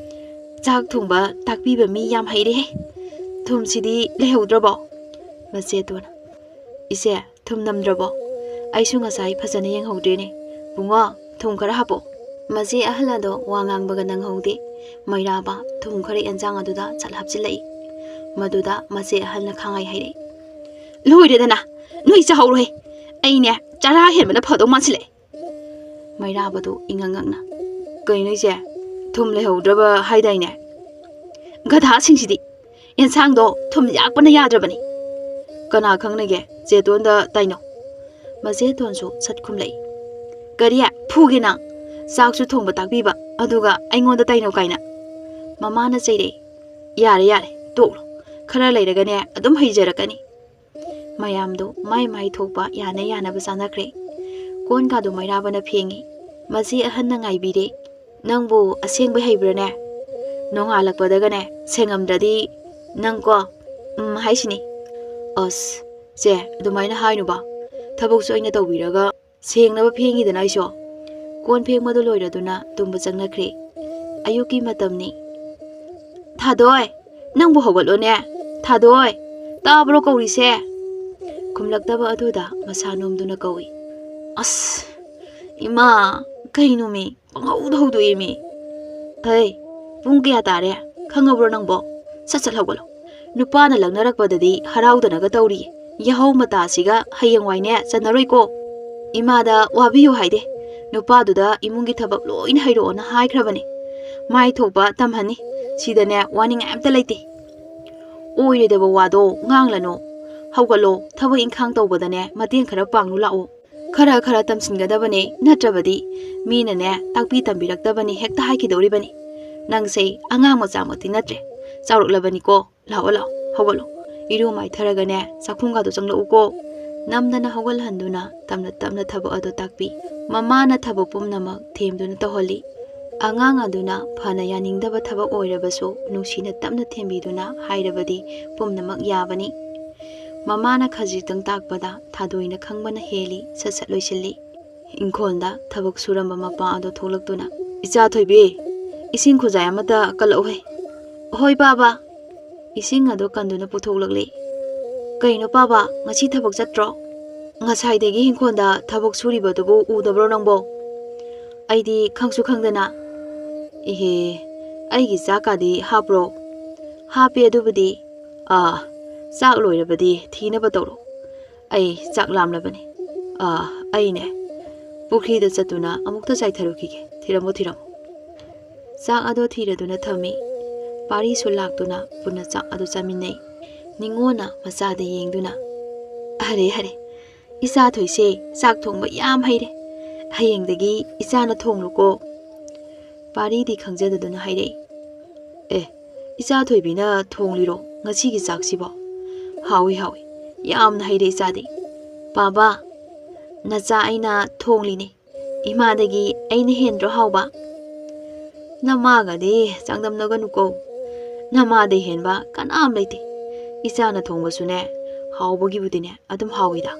"ꯆꯥꯛ ꯊꯣꯡꯕ ꯇꯥꯛꯄꯤꯕ ꯃꯤ ꯌꯥꯝ ꯍꯩꯔꯦꯍꯦ꯫ ꯊꯨꯝꯁꯤꯗꯤ ꯂꯩꯍꯧꯗ꯭ꯔꯕꯣ?" ꯃꯆꯦꯇꯣꯟꯅ, "ꯏꯆꯦ, ꯊꯨꯝ ꯅꯝꯗ꯭ꯔꯕꯣ? ꯑꯩꯁꯨ ꯉꯁꯥꯏ ꯐꯖꯅ ꯌꯦꯡꯍꯧꯗ꯭ꯔꯦꯅꯦ꯫ ꯕꯨꯡꯉꯣ, ꯊꯨꯝ ꯈꯔ ꯍꯥꯞꯄꯣ꯫" ꯃꯆꯦ ꯑꯍꯜ ꯑꯗꯣ ꯋꯥ ꯉꯥꯡꯕꯒ ꯅꯪꯍꯧꯗꯦ꯫ ꯃꯩꯔꯥꯕ ꯊꯨꯝ ꯈꯔ ꯑꯦꯟꯖꯥꯡ ꯑꯗꯨꯗ ꯁꯠ ꯍꯥꯞꯆꯤꯜꯂꯛꯏ꯫ ꯃꯗꯨꯗ ꯃꯆꯦ ꯑꯍꯜꯅ ꯈꯥꯡꯉꯩ ꯍꯥꯏꯔꯛꯏ, "ꯂꯣꯏꯔꯦꯗꯅ, ꯅꯣꯏ ꯆꯥꯍꯧꯔꯣꯍꯦ꯫ ꯑꯩꯅꯦ, ꯆꯔꯥ ꯍꯦꯟꯕꯅ ꯐꯗꯧ ꯃꯥꯟꯁꯤꯜꯂꯛꯑꯦ꯫" ꯃꯩꯔꯥꯕꯗꯨ ꯏꯉꯛ ꯉꯛꯅ, "ꯀꯩꯅꯣ ꯏꯆꯦ? ꯊꯨꯝ ꯂꯩꯍꯧꯗ꯭ꯔꯕ ꯍꯥꯏꯗꯥꯏꯅꯦ?" "ꯒꯙꯥꯁꯤꯡꯁꯤꯗꯤ! ꯑꯦꯟꯁꯥꯡꯗꯣ ꯊꯨꯝ ꯌꯥꯛꯄꯅ ꯌꯥꯗ꯭ꯔꯕꯅꯤ꯫ ꯀꯅꯥ ꯈꯪꯅꯒꯦ, ꯆꯦꯇꯣꯟꯗ ꯇꯥꯏꯅꯧ꯫" ꯃꯆꯦꯇꯣꯟꯁꯨ ꯁꯠ ꯈꯨꯝꯂꯛꯏ, "ꯀꯔꯤ? ꯐꯨꯒꯦ ꯅꯪ? ꯆꯥꯛꯁꯨ ꯊꯣꯡꯕ ꯇꯥꯛꯄꯤꯕ, ꯑꯗꯨꯒ ꯑꯩꯉꯣꯟꯗ ꯇꯥꯏꯅꯧ ꯀꯥꯏꯅ?" ꯃꯃꯥꯅ ꯆꯩꯔꯛꯏ꯫ "ꯌꯥꯔꯦ, ꯌꯥꯔꯦ, ꯇꯣꯛꯂꯣ꯫ ꯈꯔ ꯂꯩꯔꯒꯅꯦ, ꯑꯗꯨꯝ ꯍꯩꯖꯔꯛꯀꯅꯤ꯫" ꯃꯌꯥꯝꯗꯣ ꯃꯥꯏ ꯃꯥꯏ ꯊꯣꯛꯄ ꯌꯥꯅ ꯌꯥꯅꯕ ꯆꯥꯅꯈ꯭ꯔꯦ꯫ ꯀꯣꯟꯒꯥꯗꯣ ꯃꯩꯔꯥꯕꯅ ꯐꯦꯡꯉꯤ꯫ ꯃꯆꯦ ꯑꯍꯟꯅ ꯉꯥꯏꯕꯤꯔꯦ꯫ "ꯅꯪꯕꯨ ꯑꯁꯦꯡꯕꯩ ꯍꯩꯕ꯭ꯔꯥꯅꯦ? ꯅꯣꯡꯉꯥꯜꯂꯛꯄꯗꯒꯅꯦ ꯁꯦꯡꯉꯝꯗ꯭ꯔꯗꯤ ꯅꯪꯀꯣ, ꯎꯝ ꯍꯥꯏꯁꯤꯅꯤ꯫" "ꯑꯁ, ꯆꯦ, ꯑꯗꯨꯃꯥꯏꯅ ꯍꯥꯏꯅꯨꯕ꯫ ꯊꯕꯛꯁꯨ ꯑꯩꯅ ꯇꯧꯕꯤꯔꯒ ꯁꯦꯡꯅꯕ ꯐꯦꯡꯉꯤꯗꯅ ꯑꯩꯁꯨ꯫" ꯀꯣꯟ ꯐꯦꯡꯕꯗꯨ ꯂꯣꯏꯔꯗꯨꯅ ꯇꯨꯝꯕ ꯆꯪꯅꯈ꯭ꯔꯦ꯫ ꯑꯌꯨꯛꯀꯤ ꯃꯇꯝꯅꯤ꯫ "ꯊꯥꯗꯣꯏ, ꯅꯪꯕꯨ ꯍꯧꯒꯠꯂꯣꯅꯦ꯫ ꯊꯥꯗꯣꯏ, ꯇꯥꯕ꯭ꯔꯣ ꯀꯧꯔꯤꯁꯦ?" ꯈꯨꯝꯂꯛꯇꯕ ꯑꯗꯨꯗ ꯃꯁꯥ ꯅꯣꯝꯗꯨꯅ ꯀꯧꯏ꯫ "ꯑꯁ, ꯏꯃꯥ, ꯀꯩꯅꯣꯃꯤ, ꯄꯪꯍꯧꯗ ꯍꯧꯗꯣꯛꯏꯃꯤ꯫ ꯍꯩ, ꯄꯨꯡ ꯀꯌꯥ ꯇꯥꯔꯦ? ꯈꯪꯉꯕ꯭ꯔꯣ ꯅꯪꯕꯣ? ꯁꯠ ꯁꯠ ꯍꯧꯒꯠꯂꯣ꯫ ꯅꯨꯄꯥꯅ ꯂꯛꯅꯔꯛꯄꯗꯗꯤ ꯍꯔꯥꯎꯗꯅꯒ ꯇꯧꯔꯤ꯫ ꯌꯥꯍꯧ ꯃꯇꯥꯁꯤꯒ ꯍꯌꯦꯡꯋꯥꯏꯅꯦ ꯆꯟꯅꯔꯣꯏꯀꯣ꯫ ꯏꯃꯥꯗ ꯋꯥꯕꯤꯌꯨ ꯍꯥꯏꯗꯦ꯫ ꯅꯨꯄꯥꯗꯨꯗ ꯏꯃꯨꯡꯒꯤ ꯊꯕꯛ ꯂꯣꯏꯅ ꯍꯩꯔꯛꯑꯣꯅ ꯍꯥꯏꯈ꯭ꯔꯕꯅꯤ꯫ ꯃꯥꯏ ꯊꯣꯛꯄ ꯇꯝꯍꯟꯅꯤ꯫ ꯁꯤꯗꯅꯦ ꯋꯥꯅꯤꯡꯉꯥꯏ ꯑꯝꯇ ꯂꯩꯇꯦ꯫ ꯑꯣꯏꯔꯣꯏꯗꯕ ꯋꯥꯗꯣ ꯉꯥꯡꯂꯅꯨ꯫ ꯍꯧꯒꯠꯂꯣ, ꯊꯕꯛ ꯏꯪꯈꯥꯡ ꯇꯧꯕꯗꯅꯦ ꯃꯇꯦꯡ ꯈꯔ ꯄꯥꯡꯂꯨ ꯂꯥꯛꯑꯣ꯫ ꯈꯔ ꯈꯔ ꯇꯝꯁꯤꯟꯒꯗꯕꯅꯦ, ꯅꯠꯇ꯭ꯔꯕꯗꯤ ꯃꯤꯅꯅꯦ ꯇꯥꯛꯄꯤ ꯇꯝꯕꯤꯔꯛꯇꯕꯅꯤ ꯍꯦꯛꯇ ꯍꯥꯏꯈꯤꯗꯧꯔꯤꯕꯅꯤ꯫ ꯅꯪꯁꯦ ꯑꯉꯥꯡ ꯃꯆꯥꯃꯛꯇꯤ ꯅꯠꯇ꯭ꯔꯦ, ꯆꯥꯎꯔꯛꯂꯕꯅꯤꯀꯣ꯫ ꯂꯥꯛꯑꯣ, ꯂꯥꯛꯑꯣ, ꯍꯧꯒꯠꯂꯣ꯫ ꯏꯔꯨ ꯃꯥꯏꯊꯔꯒꯅꯦ ꯆꯥꯛꯈꯨꯝꯒꯥꯗꯣ ꯆꯪꯂꯛꯎꯀꯣ꯫" ꯅꯝꯗꯅ ꯍꯧꯒꯠꯍꯟꯗꯨꯅ ꯇꯞꯅ ꯇꯞꯅ ꯊꯕꯛ ꯑꯗꯨ ꯇꯥꯛꯄꯤ꯫ ꯃꯃꯥꯅ ꯊꯕꯛ ꯄꯨꯝꯅꯃꯛ ꯊꯦꯝꯗꯨꯅ ꯇꯧꯍꯜꯂꯤ꯫ ꯑꯉꯥꯡ ꯑꯗꯨꯅ ꯐꯅ ꯌꯥꯅꯤꯡꯗꯕ ꯊꯕꯛ ꯑꯣꯏꯔꯕꯁꯨ ꯅꯨꯡꯁꯤꯅ ꯇꯞꯅ ꯊꯦꯝꯕꯤꯗꯨꯅ ꯍꯥꯏꯔꯕꯗꯤ ꯄꯨꯝꯅꯃꯛ ꯌꯥꯕꯅꯤ꯫ ꯃꯃꯥꯅ ꯈꯖꯤꯛꯇꯪ ꯇꯥꯛꯄꯗ ꯊꯥꯗꯣꯏꯅ ꯈꯪꯕꯅ ꯍꯦꯜꯂꯤ, ꯁꯠ ꯁꯠ ꯂꯣꯏꯁꯤꯜꯂꯤ꯫ ꯏꯪꯈꯣꯜꯗ ꯊꯕꯛ ꯁꯨꯔꯝꯕ ꯃꯄꯥ ꯑꯗꯣ ꯊꯣꯛꯂꯛꯇꯨꯅ, "ꯏꯆꯥ ꯊꯣꯏꯕꯤ, "ꯏꯁꯤꯡ ꯈꯨꯖꯥꯏ ꯑꯃꯇ ꯀꯜꯂꯛꯎꯍꯦ꯫" "ꯍꯣꯏ, ꯄꯥꯕ꯫" ꯏꯁꯤꯡ ꯑꯗꯨ ꯀꯟꯗꯨꯅ ꯄꯨꯊꯣꯛꯂꯛꯂꯦ꯫ "ꯀꯩꯅꯣ ꯄꯥꯕ, ꯉꯁꯤ ꯊꯕꯛ ꯆꯠꯇ꯭ꯔꯣ? ꯉꯁꯥꯏꯗꯒꯤ ꯏꯪꯈꯣꯜꯗ ꯊꯕꯛ ꯁꯨꯔꯤꯕꯗꯨꯕꯨ ꯎꯗꯕ꯭ꯔꯣ ꯅꯪꯕꯣ?" "ꯑꯩꯗꯤ ꯈꯪꯁꯨ ꯈꯪꯗꯅ꯫" "ꯏꯍꯦ, ꯑꯩꯒꯤ ꯆꯥꯛꯀꯥꯗꯤ ꯍꯥꯞꯄ꯭ꯔꯣ?" "ꯍꯥꯞꯄꯦ ꯑꯗꯨꯕꯨꯗꯤ꯫" "ꯑꯥ, ꯆꯥꯛ ꯂꯣꯏꯔꯕꯗꯤ ꯊꯤꯅꯕ ꯇꯧꯔꯣ꯫ ꯑꯩ ꯆꯥꯛ ꯂꯥꯝꯂꯕꯅꯤ꯫ ꯑꯥ, ꯑꯩꯅꯦ, ꯄꯨꯈ꯭ꯔꯤꯗ ꯆꯠꯇꯨꯅ ꯑꯃꯨꯛꯇ ꯆꯥꯏꯊꯔꯨꯈꯤꯒꯦ꯫ ꯊꯤꯔꯝꯃꯣ, ꯊꯤꯔꯝꯃꯣ꯫" ꯆꯥꯛ ꯑꯗꯣ ꯊꯤꯔꯗꯨꯅ ꯊꯝꯃꯤ꯫ ꯄꯥꯔꯤꯁꯨ ꯂꯥꯛꯇꯨꯅ ꯄꯨꯟꯅ ꯆꯥꯛ ꯑꯗꯨ ꯆꯥꯃꯤꯟꯅꯩ꯫ ꯅꯤꯉꯣꯜꯅ ꯃꯆꯥꯗ ꯌꯦꯡꯗꯨꯅ, "ꯑꯔꯦ, ꯑꯔꯦ, ꯏꯆꯥ ꯊꯣꯏꯁꯦ ꯆꯥꯛ ꯊꯣꯡꯕ ꯌꯥꯝ ꯍꯩꯔꯦ꯫ ꯍꯌꯦꯡꯗꯒꯤ ꯏꯆꯥꯅ ꯊꯣꯡꯂꯨꯀꯣ꯫" ꯄꯥꯔꯤꯗꯤ ꯈꯪꯖꯗꯗꯨꯅ ꯍꯥꯏꯔꯛꯏ, "ꯑꯦ, ꯏꯆꯥ ꯊꯣꯏꯕꯤꯅ ꯊꯣꯡꯂꯤꯔꯣ ꯉꯁꯤꯒꯤ ꯆꯥꯛꯁꯤꯕꯣ? ꯍꯥꯎꯏ, ꯍꯥꯎꯏ, ꯌꯥꯝꯅ ꯍꯩꯔꯦ ꯏꯆꯥꯗꯤ꯫" "ꯄꯥꯕ, ꯅꯆꯥ ꯑꯩꯅ ꯊꯣꯡꯂꯤꯅꯦ꯫ ꯏꯃꯥꯗꯒꯤ ꯑꯩꯅ ꯍꯦꯟꯗ꯭ꯔꯣ ꯍꯥꯎꯕ?" "ꯅꯃꯥꯒꯗꯤ ꯆꯥꯡꯗꯝꯅꯒꯅꯨꯀꯣ꯫ ꯅꯃꯥꯗꯩ ꯍꯦꯟꯕ ꯀꯅꯥꯝ ꯂꯩꯇꯦ꯫ ꯏꯆꯥꯅ ꯊꯣꯡꯕꯁꯨꯅꯦ, ꯍꯥꯎꯕꯒꯤꯕꯨꯗꯤꯅꯦ ꯑꯗꯨꯝ ꯍꯥꯎꯏꯗ꯫"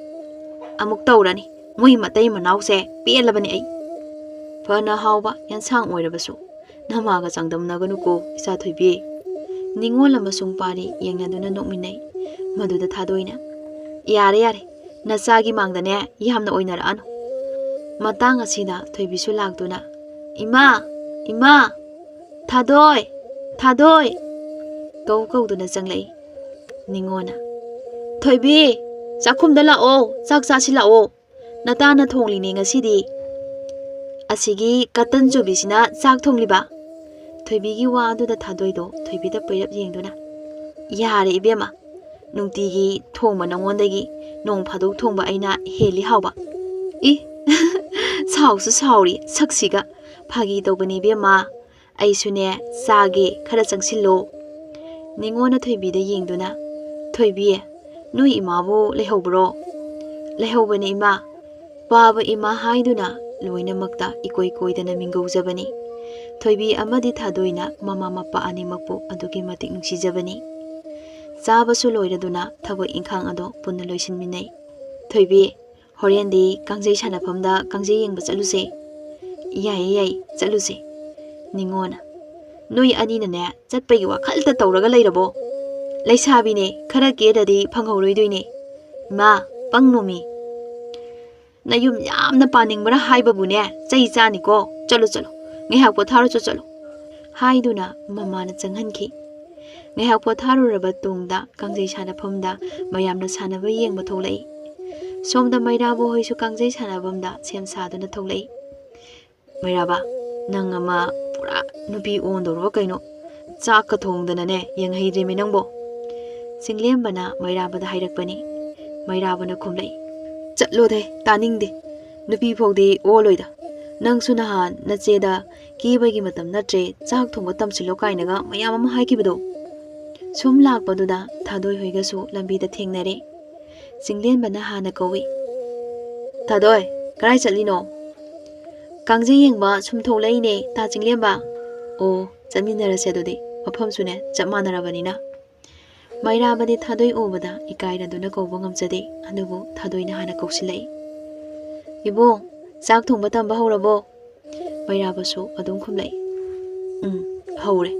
"ꯑꯃꯨꯛ ꯇꯧꯔꯅꯤ ꯃꯣꯏ ꯃꯇꯩ ꯃꯅꯥꯎꯁꯦ, ꯄꯦꯜꯂꯕꯅꯤ ꯑꯩ꯫ ꯐꯅ ꯍꯥꯎꯕ ꯌꯦꯟꯁꯥꯡ ꯑꯣꯏꯔꯕꯁꯨ ꯅꯃꯥꯒ ꯆꯥꯡꯗꯝꯅꯒꯅꯨꯀꯣ, ꯏꯆꯥ ꯊꯣꯏꯕꯤ꯫" ꯅꯤꯉꯣꯜ ꯑꯃꯁꯨꯡ ꯄꯥꯔꯤ ꯌꯦꯡꯅꯗꯨꯅ ꯅꯣꯛꯃꯤꯟꯅꯩ꯫ ꯃꯗꯨꯗ ꯊꯥꯗꯣꯏꯅ, "ꯌꯥꯔꯦ, ꯌꯥꯔꯦ, ꯅꯆꯥꯒꯤ ꯃꯥꯡꯗꯅꯦ ꯌꯥꯝꯅ ꯑꯣꯏꯅꯔꯛꯑꯅꯨ꯫" ꯃꯇꯥꯡ ꯑꯁꯤꯗ ꯊꯣꯏꯕꯤꯁꯨ ꯂꯥꯛꯇꯨꯅ, "ꯏꯃꯥ! ꯏꯃꯥ! ꯊꯥꯗꯣꯏ! ꯊꯥꯗꯣꯏ!" ꯀꯧ ꯀꯧꯗꯨꯅ ꯆꯪꯂꯛꯏ꯫ ꯅꯤꯉꯣꯜꯅ, "ꯊꯣꯏꯕꯤ, ꯆꯥꯛꯈꯨꯝꯗ ꯂꯥꯛꯑꯣ, ꯆꯥꯛ ꯆꯥꯁꯤ ꯂꯥꯛꯑꯣ꯫ ꯅꯇꯥꯅ ꯊꯣꯡꯂꯤꯅꯦ ꯉꯁꯤꯗꯤ꯫ ꯑꯁꯤꯒꯤ ꯀꯇꯟ ꯆꯨꯕꯤꯁꯤꯅ ꯆꯥꯛ ꯊꯣꯡꯂꯤꯕ?" ꯊꯣꯏꯕꯤꯒꯤ ꯋꯥ ꯑꯗꯨꯗ ꯊꯥꯗꯣꯏꯗꯣ ꯊꯣꯏꯕꯤꯗ ꯄꯩꯔꯞ ꯌꯦꯡꯗꯨꯅ, "ꯌꯥꯔꯦ ꯏꯕꯦꯝꯃ, ꯅꯨꯡꯇꯤꯒꯤ ꯊꯣꯡꯕ ꯅꯉꯣꯟꯗꯒꯤ ꯅꯣꯡ ꯐꯥꯗꯣꯛ ꯊꯣꯡꯕ ꯑꯩꯅ ꯍꯦꯜꯂꯤ ꯍꯥꯎꯕ꯫" "ꯏ, ꯁꯥꯎꯁꯨ ꯁꯥꯎꯔꯤ ꯁꯛꯁꯤꯒ꯫ ꯐꯥꯒꯤ ꯇꯧꯕꯅꯤ ꯏꯕꯦꯝꯃ, ꯑꯩꯁꯨꯅꯦ ꯆꯥꯒꯦ, ꯈꯔ ꯆꯪꯁꯤꯜꯂꯣ꯫" ꯅꯤꯉꯣꯜꯅ ꯊꯣꯏꯕꯤꯗ ꯌꯦꯡꯗꯨꯅ, "ꯊꯣꯏꯕꯤ, ꯅꯣꯏ ꯏꯃꯥꯕꯨ ꯂꯩꯍꯧꯕ꯭ꯔꯣ?" "ꯂꯩꯍꯧꯕꯅꯦ ꯏꯃꯥ꯫ ꯄꯥꯕ ꯏꯃꯥ ꯍꯥꯏꯗꯨꯅ ꯂꯣꯏꯅꯃꯛꯇ ꯏꯀꯣꯏ ꯀꯣꯏꯗꯅ ꯃꯤꯡꯒꯧꯖꯕꯅꯤ꯫" ꯊꯣꯏꯕꯤ ꯑꯃꯗꯤ ꯊꯥꯗꯣꯏꯅ ꯃꯃꯥ ꯃꯄꯥ ꯑꯅꯤꯃꯛꯄꯨ ꯑꯗꯨꯛꯀꯤ ꯃꯇꯤꯛ ꯅꯨꯡꯁꯤꯖꯕꯅꯤ꯫ ꯆꯥꯕꯁꯨ ꯂꯣꯏꯔꯗꯨꯅ ꯊꯕꯛ ꯏꯪꯈꯥꯡ ꯑꯗꯣ ꯄꯨꯟꯅ ꯂꯣꯏꯁꯤꯟꯃꯤꯟꯅꯩ꯫ "ꯊꯣꯏꯕꯤ, ꯍꯣꯔꯦꯟꯗꯤ ꯀꯥꯡꯖꯩ ꯁꯥꯟꯅꯐꯝꯗ ꯀꯥꯡꯖꯩ ꯌꯦꯡꯕ ꯆꯠꯂꯨꯁꯦ꯫" "ꯌꯥꯏꯌꯦ, ꯌꯥꯏꯌꯦ, ꯆꯠꯂꯨꯁꯦ꯫" ꯅꯤꯉꯣꯜꯅ, "ꯅꯣꯏ ꯑꯅꯤꯅꯅꯦ ꯆꯠꯄꯒꯤ ꯋꯥꯈꯜꯇ ꯇꯧꯔꯒ ꯂꯩꯔꯕꯣ? ꯂꯩꯁꯥꯕꯤꯅꯦ, ꯈꯔ ꯀꯦꯗ꯭ꯔꯗꯤ ꯐꯪꯍꯧꯔꯣꯏꯗꯣꯏꯅꯦ꯫ ꯏꯃꯥ, ꯄꯪꯅꯣꯃꯤ꯫ ꯅꯌꯨꯝ ꯌꯥꯝꯅ ꯄꯥꯅꯤꯡꯕ꯭ꯔꯥ ꯍꯥꯏꯕꯕꯨꯅꯦ, ꯆꯩ ꯆꯥꯅꯤꯀꯣ꯫ ꯆꯠꯂꯣ, ꯆꯠꯂꯣ, ꯉꯥꯏꯍꯥꯛ ꯄꯣꯊꯥꯔꯨꯆꯣ, ꯆꯠꯂꯣ," ꯍꯥꯏꯗꯨꯅ ꯃꯃꯥꯅ ꯆꯪꯍꯟꯈꯤ꯫ ꯉꯥꯏꯍꯥꯛ ꯄꯣꯊꯥꯔꯨꯔꯕ ꯇꯨꯡꯗ ꯀꯥꯡꯖꯩ ꯁꯥꯟꯅꯐꯝꯗ ꯃꯌꯥꯝꯅ ꯁꯥꯟꯅꯕ ꯌꯦꯡꯕ ꯊꯣꯛꯂꯛꯏ꯫ ꯁꯣꯝꯗ ꯃꯩꯔꯥꯕ ꯍꯣꯏꯁꯨ ꯀꯥꯡꯖꯩ ꯁꯥꯟꯅꯐꯝꯗ ꯁꯦꯝ ꯁꯥꯗꯨꯅ ꯊꯣꯛꯂꯛꯏ꯫ "ꯃꯩꯔꯥꯕ, ꯅꯪ ꯑꯃ ꯄꯨꯔꯥ ꯅꯨꯄꯤ ꯑꯣꯟꯗꯧꯔꯕ ꯀꯩꯅꯣ? ꯆꯥꯛꯀ ꯊꯣꯡꯗꯅꯅꯦ ꯌꯦꯡꯍꯩꯗ꯭ꯔꯤꯃꯤ ꯅꯪꯕꯣ?" ꯆꯤꯡꯂꯦꯝꯕꯅ ꯃꯩꯔꯥꯕꯗ ꯍꯥꯏꯔꯛꯄꯅꯤ꯫ ꯃꯩꯔꯥꯕꯅ ꯈꯨꯝꯂꯛꯏ, "ꯆꯠꯂꯣꯗꯦ, ꯇꯥꯅꯤꯡꯗꯦ꯫ ꯅꯨꯄꯤ ꯐꯥꯎꯗꯤ ꯑꯣꯜꯂꯣꯏꯗ꯫ ꯅꯪꯁꯨ ꯅꯍꯥꯟ ꯅꯆꯦꯗ ꯀꯦꯕꯒꯤ ꯃꯇꯝ ꯅꯠꯇ꯭ꯔꯦ, ꯆꯥꯛ ꯊꯣꯡꯕ ꯇꯝꯁꯤꯜꯂꯣ ꯀꯥꯏꯅꯒ ꯃꯌꯥꯝ ꯑꯃ ꯍꯥꯏꯈꯤꯕꯗꯣ?" ꯁꯨꯝ ꯂꯥꯛꯄꯗꯨꯗ ꯊꯥꯗꯣꯏ ꯍꯣꯏꯒꯁꯨ ꯂꯝꯕꯤꯗ ꯊꯦꯡꯅꯔꯦ꯫ ꯆꯤꯡꯂꯦꯝꯕꯅ ꯍꯥꯟꯅ ꯀꯧꯏ, "ꯊꯥꯗꯣꯏ, ꯀꯗꯥꯏ ꯆꯠꯂꯤꯅꯣ?" "ꯀꯥꯡꯖꯩ ꯌꯦꯡꯕ ꯁꯨꯝ ꯊꯣꯛꯂꯛꯏꯅꯦ, ꯇꯥ ꯆꯤꯡꯂꯦꯝꯕ?" "ꯑꯣ, ꯆꯠꯃꯤꯟꯅꯔꯁꯦ ꯑꯗꯨꯗꯤ, ꯃꯐꯝꯁꯨꯅꯦ ꯆꯞ ꯃꯥꯟꯅꯔꯕꯅꯤꯅ꯫" ꯃꯩꯔꯥꯕꯗꯤ ꯊꯥꯗꯣꯏ ꯎꯕꯗ ꯏꯀꯥꯏꯔꯗꯨꯅ ꯀꯧꯕ ꯉꯝꯖꯗꯦ, ꯑꯗꯨꯕꯨ ꯊꯥꯗꯣꯏꯅ ꯍꯥꯟꯅ ꯀꯧꯁꯤꯜꯂꯛꯏ, "ꯏꯕꯨꯡ, ꯆꯥꯛ ꯊꯣꯡꯕ ꯇꯝꯕ ꯍꯧꯔꯕꯣ?" ꯃꯩꯔꯥꯕꯁꯨ ꯑꯗꯨꯝ ꯈꯨꯝꯂꯛꯏ, "ꯎꯝ, ꯍꯧꯔꯦ꯫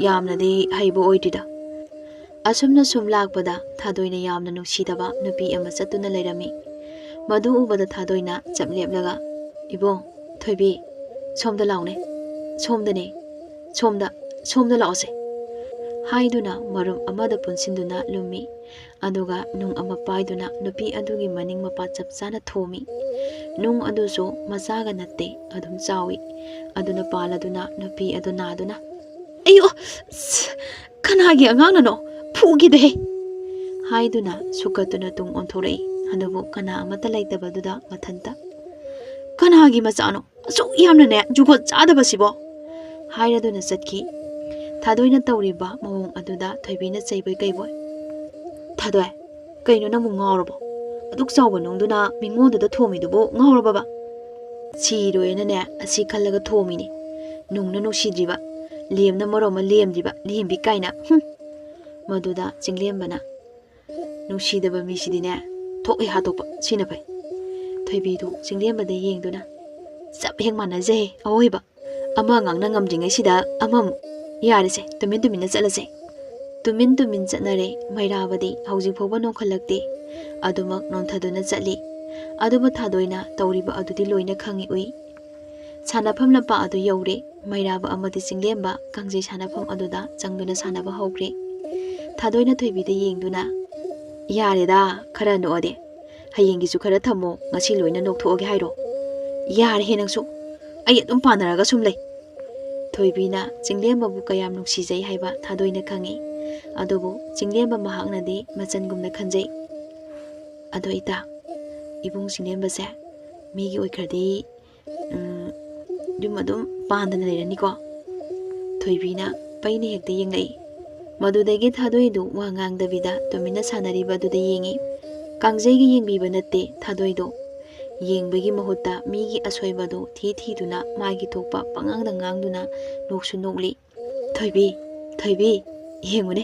ꯌꯥꯝꯅꯗꯤ ꯍꯩꯕ ꯑꯣꯏꯗ꯭ꯔꯤꯗ꯫" ꯑꯁꯨꯝꯅ ꯁꯨꯝ ꯂꯥꯛꯄꯗ ꯊꯥꯗꯣꯏꯅ ꯌꯥꯝꯅ ꯅꯨꯡꯁꯤꯗꯕ ꯅꯨꯄꯤ ꯑꯃ ꯆꯠꯇꯨꯅ ꯂꯩꯔꯝꯃꯤ꯫ ꯃꯗꯨ ꯎꯕꯗ ꯊꯥꯗꯣꯏꯅ ꯆꯞ ꯂꯦꯞꯂꯒ, "ꯏꯕꯨꯡ, ꯊꯣꯏꯕꯤ, ꯁꯣꯝꯗ ꯂꯥꯎꯅꯦ, ꯁꯣꯝꯗꯅꯦ, ꯁꯣꯝꯗ, ꯁꯣꯝꯗ ꯂꯥꯛꯑꯣꯁꯦ," ꯍꯥꯏꯗꯨꯅ ꯃꯔꯨꯞ ꯑꯃꯗ ꯄꯨꯟꯁꯤꯟꯗꯨꯅ ꯂꯨꯝꯃꯤ꯫ ꯑꯗꯨꯒ ꯅꯨꯡ ꯑꯃ ꯄꯥꯏꯗꯨꯅ ꯅꯨꯄꯤ ꯑꯗꯨꯒꯤ ꯃꯅꯤꯡ ꯃꯄꯥ ꯆꯞ ꯆꯥꯅ ꯊꯣꯝꯃꯤ꯫ ꯅꯨꯡ ꯑꯗꯨꯁꯨ ꯃꯆꯥꯒ ꯅꯠꯇꯦ, ꯑꯗꯨꯝ ꯆꯥꯎꯏ꯫ ꯑꯗꯨꯅ ꯄꯥꯜꯂꯗꯨꯅ ꯅꯨꯄꯤ ꯑꯗꯨ ꯅꯥꯗꯨꯅ, "ꯑꯌꯣ! ꯁ-, ꯀꯅꯥꯒꯤ ꯑꯉꯥꯡꯅꯅꯣ? ꯐꯨꯒꯦꯗꯍꯦ!" ꯍꯥꯏꯗꯨꯅ ꯁꯨꯛꯀꯠꯇꯨꯅ ꯇꯨꯡ ꯑꯣꯟꯊꯣꯔꯛꯏ꯫ ꯑꯗꯨꯕꯨ ꯀꯅꯥ ꯑꯃꯠꯇ ꯂꯩꯇꯕꯗꯨꯗ ꯃꯊꯟꯇ, "ꯀꯅꯥꯒꯤ ꯃꯆꯥꯅꯣ? ꯑꯁꯨꯛ ꯌꯥꯝꯅꯅꯦ ꯖꯨꯒꯣꯠ ꯆꯥꯗꯕꯁꯤꯕꯣ!" ꯍꯥꯏꯔꯗꯨꯅ ꯆꯠꯈꯤ꯫ ꯊꯥꯗꯣꯏꯅ ꯇꯧꯔꯤꯕ ꯃꯑꯣꯡ ꯑꯗꯨꯗ ꯊꯣꯏꯕꯤꯅ ꯆꯩꯕꯣꯏ ꯀꯩꯕꯣꯏ, "ꯊꯥꯗꯣꯏ, ꯀꯩꯅꯣ ꯅꯪꯕꯨ ꯉꯥꯎꯔꯕꯣ? ꯑꯗꯨꯛ ꯆꯥꯎꯕ ꯅꯨꯡꯗꯨꯅ ꯃꯤꯉꯣꯟꯗꯨꯗ ꯊꯣꯝꯃꯤꯗꯨꯕꯨ ꯉꯥꯎꯔꯕꯕ?" "ꯁꯤꯔꯣꯏꯅꯅꯦ ꯑꯁꯤ ꯈꯜꯂꯒ ꯊꯣꯝꯃꯤꯅꯤ꯫ ꯅꯨꯡꯅ ꯅꯨꯡꯁꯤꯗ꯭ꯔꯤꯕ, ꯂꯦꯝꯅ ꯃꯔꯣꯝ ꯑꯃ ꯂꯦꯝꯗ꯭ꯔꯤꯕ, ꯂꯦꯝꯕꯤ ꯀꯥꯏꯅ, ꯍꯨꯝ!" ꯃꯗꯨꯗ ꯆꯤꯡꯂꯦꯝꯕꯅ, "ꯅꯨꯡꯁꯤꯗꯕ ꯃꯤꯁꯤꯗꯤꯅꯦ, ꯊꯣꯛ ꯍꯦꯛ ꯍꯥꯠꯇꯣꯛꯄ, ꯁꯤꯅ ꯐꯩ꯫" ꯊꯣꯏꯕꯤꯗꯨ ꯆꯤꯡꯂꯦꯝꯕꯗ ꯌꯦꯡꯗꯨꯅ, "ꯆꯞ ꯍꯦꯛ ꯃꯥꯟꯅꯖꯩ ꯑꯋꯣꯏꯕ꯫ ꯑꯃ ꯉꯥꯡꯅ ꯉꯝꯗ꯭ꯔꯤꯉꯩꯁꯤꯗ ꯑꯃꯃꯨꯛ꯫ "ꯌꯥꯔꯦꯁꯦ, ꯇꯨꯃꯤꯟ ꯇꯨꯃꯤꯟꯅ ꯆꯠꯂꯁꯦ"꯫ ꯇꯨꯃꯤꯟ ꯇꯨꯃꯤꯟ ꯆꯠꯅꯔꯦ꯫ ꯃꯩꯔꯥꯕꯗꯤ ꯍꯧꯖꯤꯛ ꯐꯥꯎꯕ ꯅꯣꯡꯈꯠꯂꯛꯇꯦ꯫ ꯑꯗꯨꯃꯛ ꯅꯣꯟꯊꯗꯨꯅ ꯆꯠꯂꯤ꯫ ꯑꯗꯨꯕꯨ ꯊꯥꯗꯣꯏꯅ ꯇꯧꯔꯤꯕ ꯑꯗꯨꯗꯤ ꯂꯣꯏꯅ ꯈꯪꯏ ꯎꯏ꯫ ꯁꯥꯟꯅꯐꯝ ꯂꯝꯄꯥꯛ ꯑꯗꯨ ꯌꯧꯔꯦ꯫ ꯃꯩꯔꯥꯕ ꯑꯃꯗꯤ ꯆꯤꯡꯂꯦꯝꯕ ꯀꯥꯡꯖꯩ ꯁꯥꯟꯅꯐꯝ ꯑꯗꯨꯗ ꯆꯪꯗꯨꯅ ꯁꯥꯟꯅꯕ ꯍꯧꯈ꯭ꯔꯦ꯫ ꯊꯥꯗꯣꯏꯅ ꯊꯣꯏꯕꯤꯗ ꯌꯦꯡꯗꯨꯅ, "ꯌꯥꯔꯦꯗ, ꯈꯔ ꯅꯣꯛꯑꯗꯤ꯫ ꯍꯌꯦꯡꯒꯤꯁꯨ ꯈꯔ ꯊꯝꯃꯣ, ꯉꯁꯤ ꯂꯣꯏꯅ ꯅꯣꯛꯊꯣꯛꯑꯒꯦ ꯍꯥꯏꯔꯣ? ꯌꯥꯔꯦꯍꯦ ꯅꯪꯁꯨ, ꯑꯩ ꯑꯗꯨꯝ ꯄꯥꯟꯅꯔꯒ ꯁꯨꯝ ꯂꯩ"꯫ ꯊꯣꯏꯕꯤꯅ ꯆꯤꯡꯂꯦꯝꯕꯕꯨ ꯀꯌꯥꯝ ꯅꯨꯡꯁꯤꯖꯩ ꯍꯥꯏꯕ ꯊꯥꯗꯣꯏꯅ ꯈꯪꯏ꯫ ꯑꯗꯨꯕꯨ ꯆꯤꯡꯂꯦꯝꯕ ꯃꯍꯥꯛꯅꯗꯤ ꯃꯆꯟꯒꯨꯝꯅ ꯈꯟꯖꯩ꯫ "ꯑꯗꯣ ꯏꯇꯥ, ꯏꯕꯨꯡ ꯆꯤꯡꯂꯦꯝꯕꯁꯦ ꯃꯤꯒꯤ ꯑꯣꯏꯈ꯭ꯔꯗꯤ, ꯎꯝ, ꯌꯨꯝ ꯑꯗꯨꯝ ꯄꯥꯟꯗꯅ ꯂꯩꯔꯅꯤꯀꯣ?" ꯊꯣꯏꯕꯤꯅ ꯄꯩꯅ ꯍꯦꯛꯇ ꯌꯦꯡꯂꯛꯏ꯫ ꯃꯗꯨꯗꯒꯤ ꯊꯥꯗꯣꯏꯗꯨ ꯋꯥ ꯉꯥꯡꯗꯕꯤꯗ ꯇꯨꯃꯤꯟꯅ ꯁꯥꯟꯅꯔꯤꯕ ꯑꯗꯨꯗ ꯌꯦꯡꯏ꯫ ꯀꯥꯡꯖꯩꯒꯤ ꯌꯦꯡꯕꯤꯕ ꯅꯠꯇꯦ ꯊꯥꯗꯣꯏꯗꯣ꯫ ꯌꯦꯡꯕꯒꯤ ꯃꯍꯨꯠꯇ ꯃꯤꯒꯤ ꯑꯁꯣꯏꯕꯗꯨ ꯊꯤ ꯊꯤꯗꯨꯅ ꯃꯥꯒꯤ ꯊꯣꯛꯄ ꯄꯉꯥꯡꯗ ꯉꯥꯡꯗꯨꯅ ꯅꯣꯛꯁꯨ ꯅꯣꯛꯂꯤ꯫ "ꯊꯣꯏꯕꯤ, ꯊꯣꯏꯕꯤ, ꯌꯦꯡꯉꯨꯅꯦ,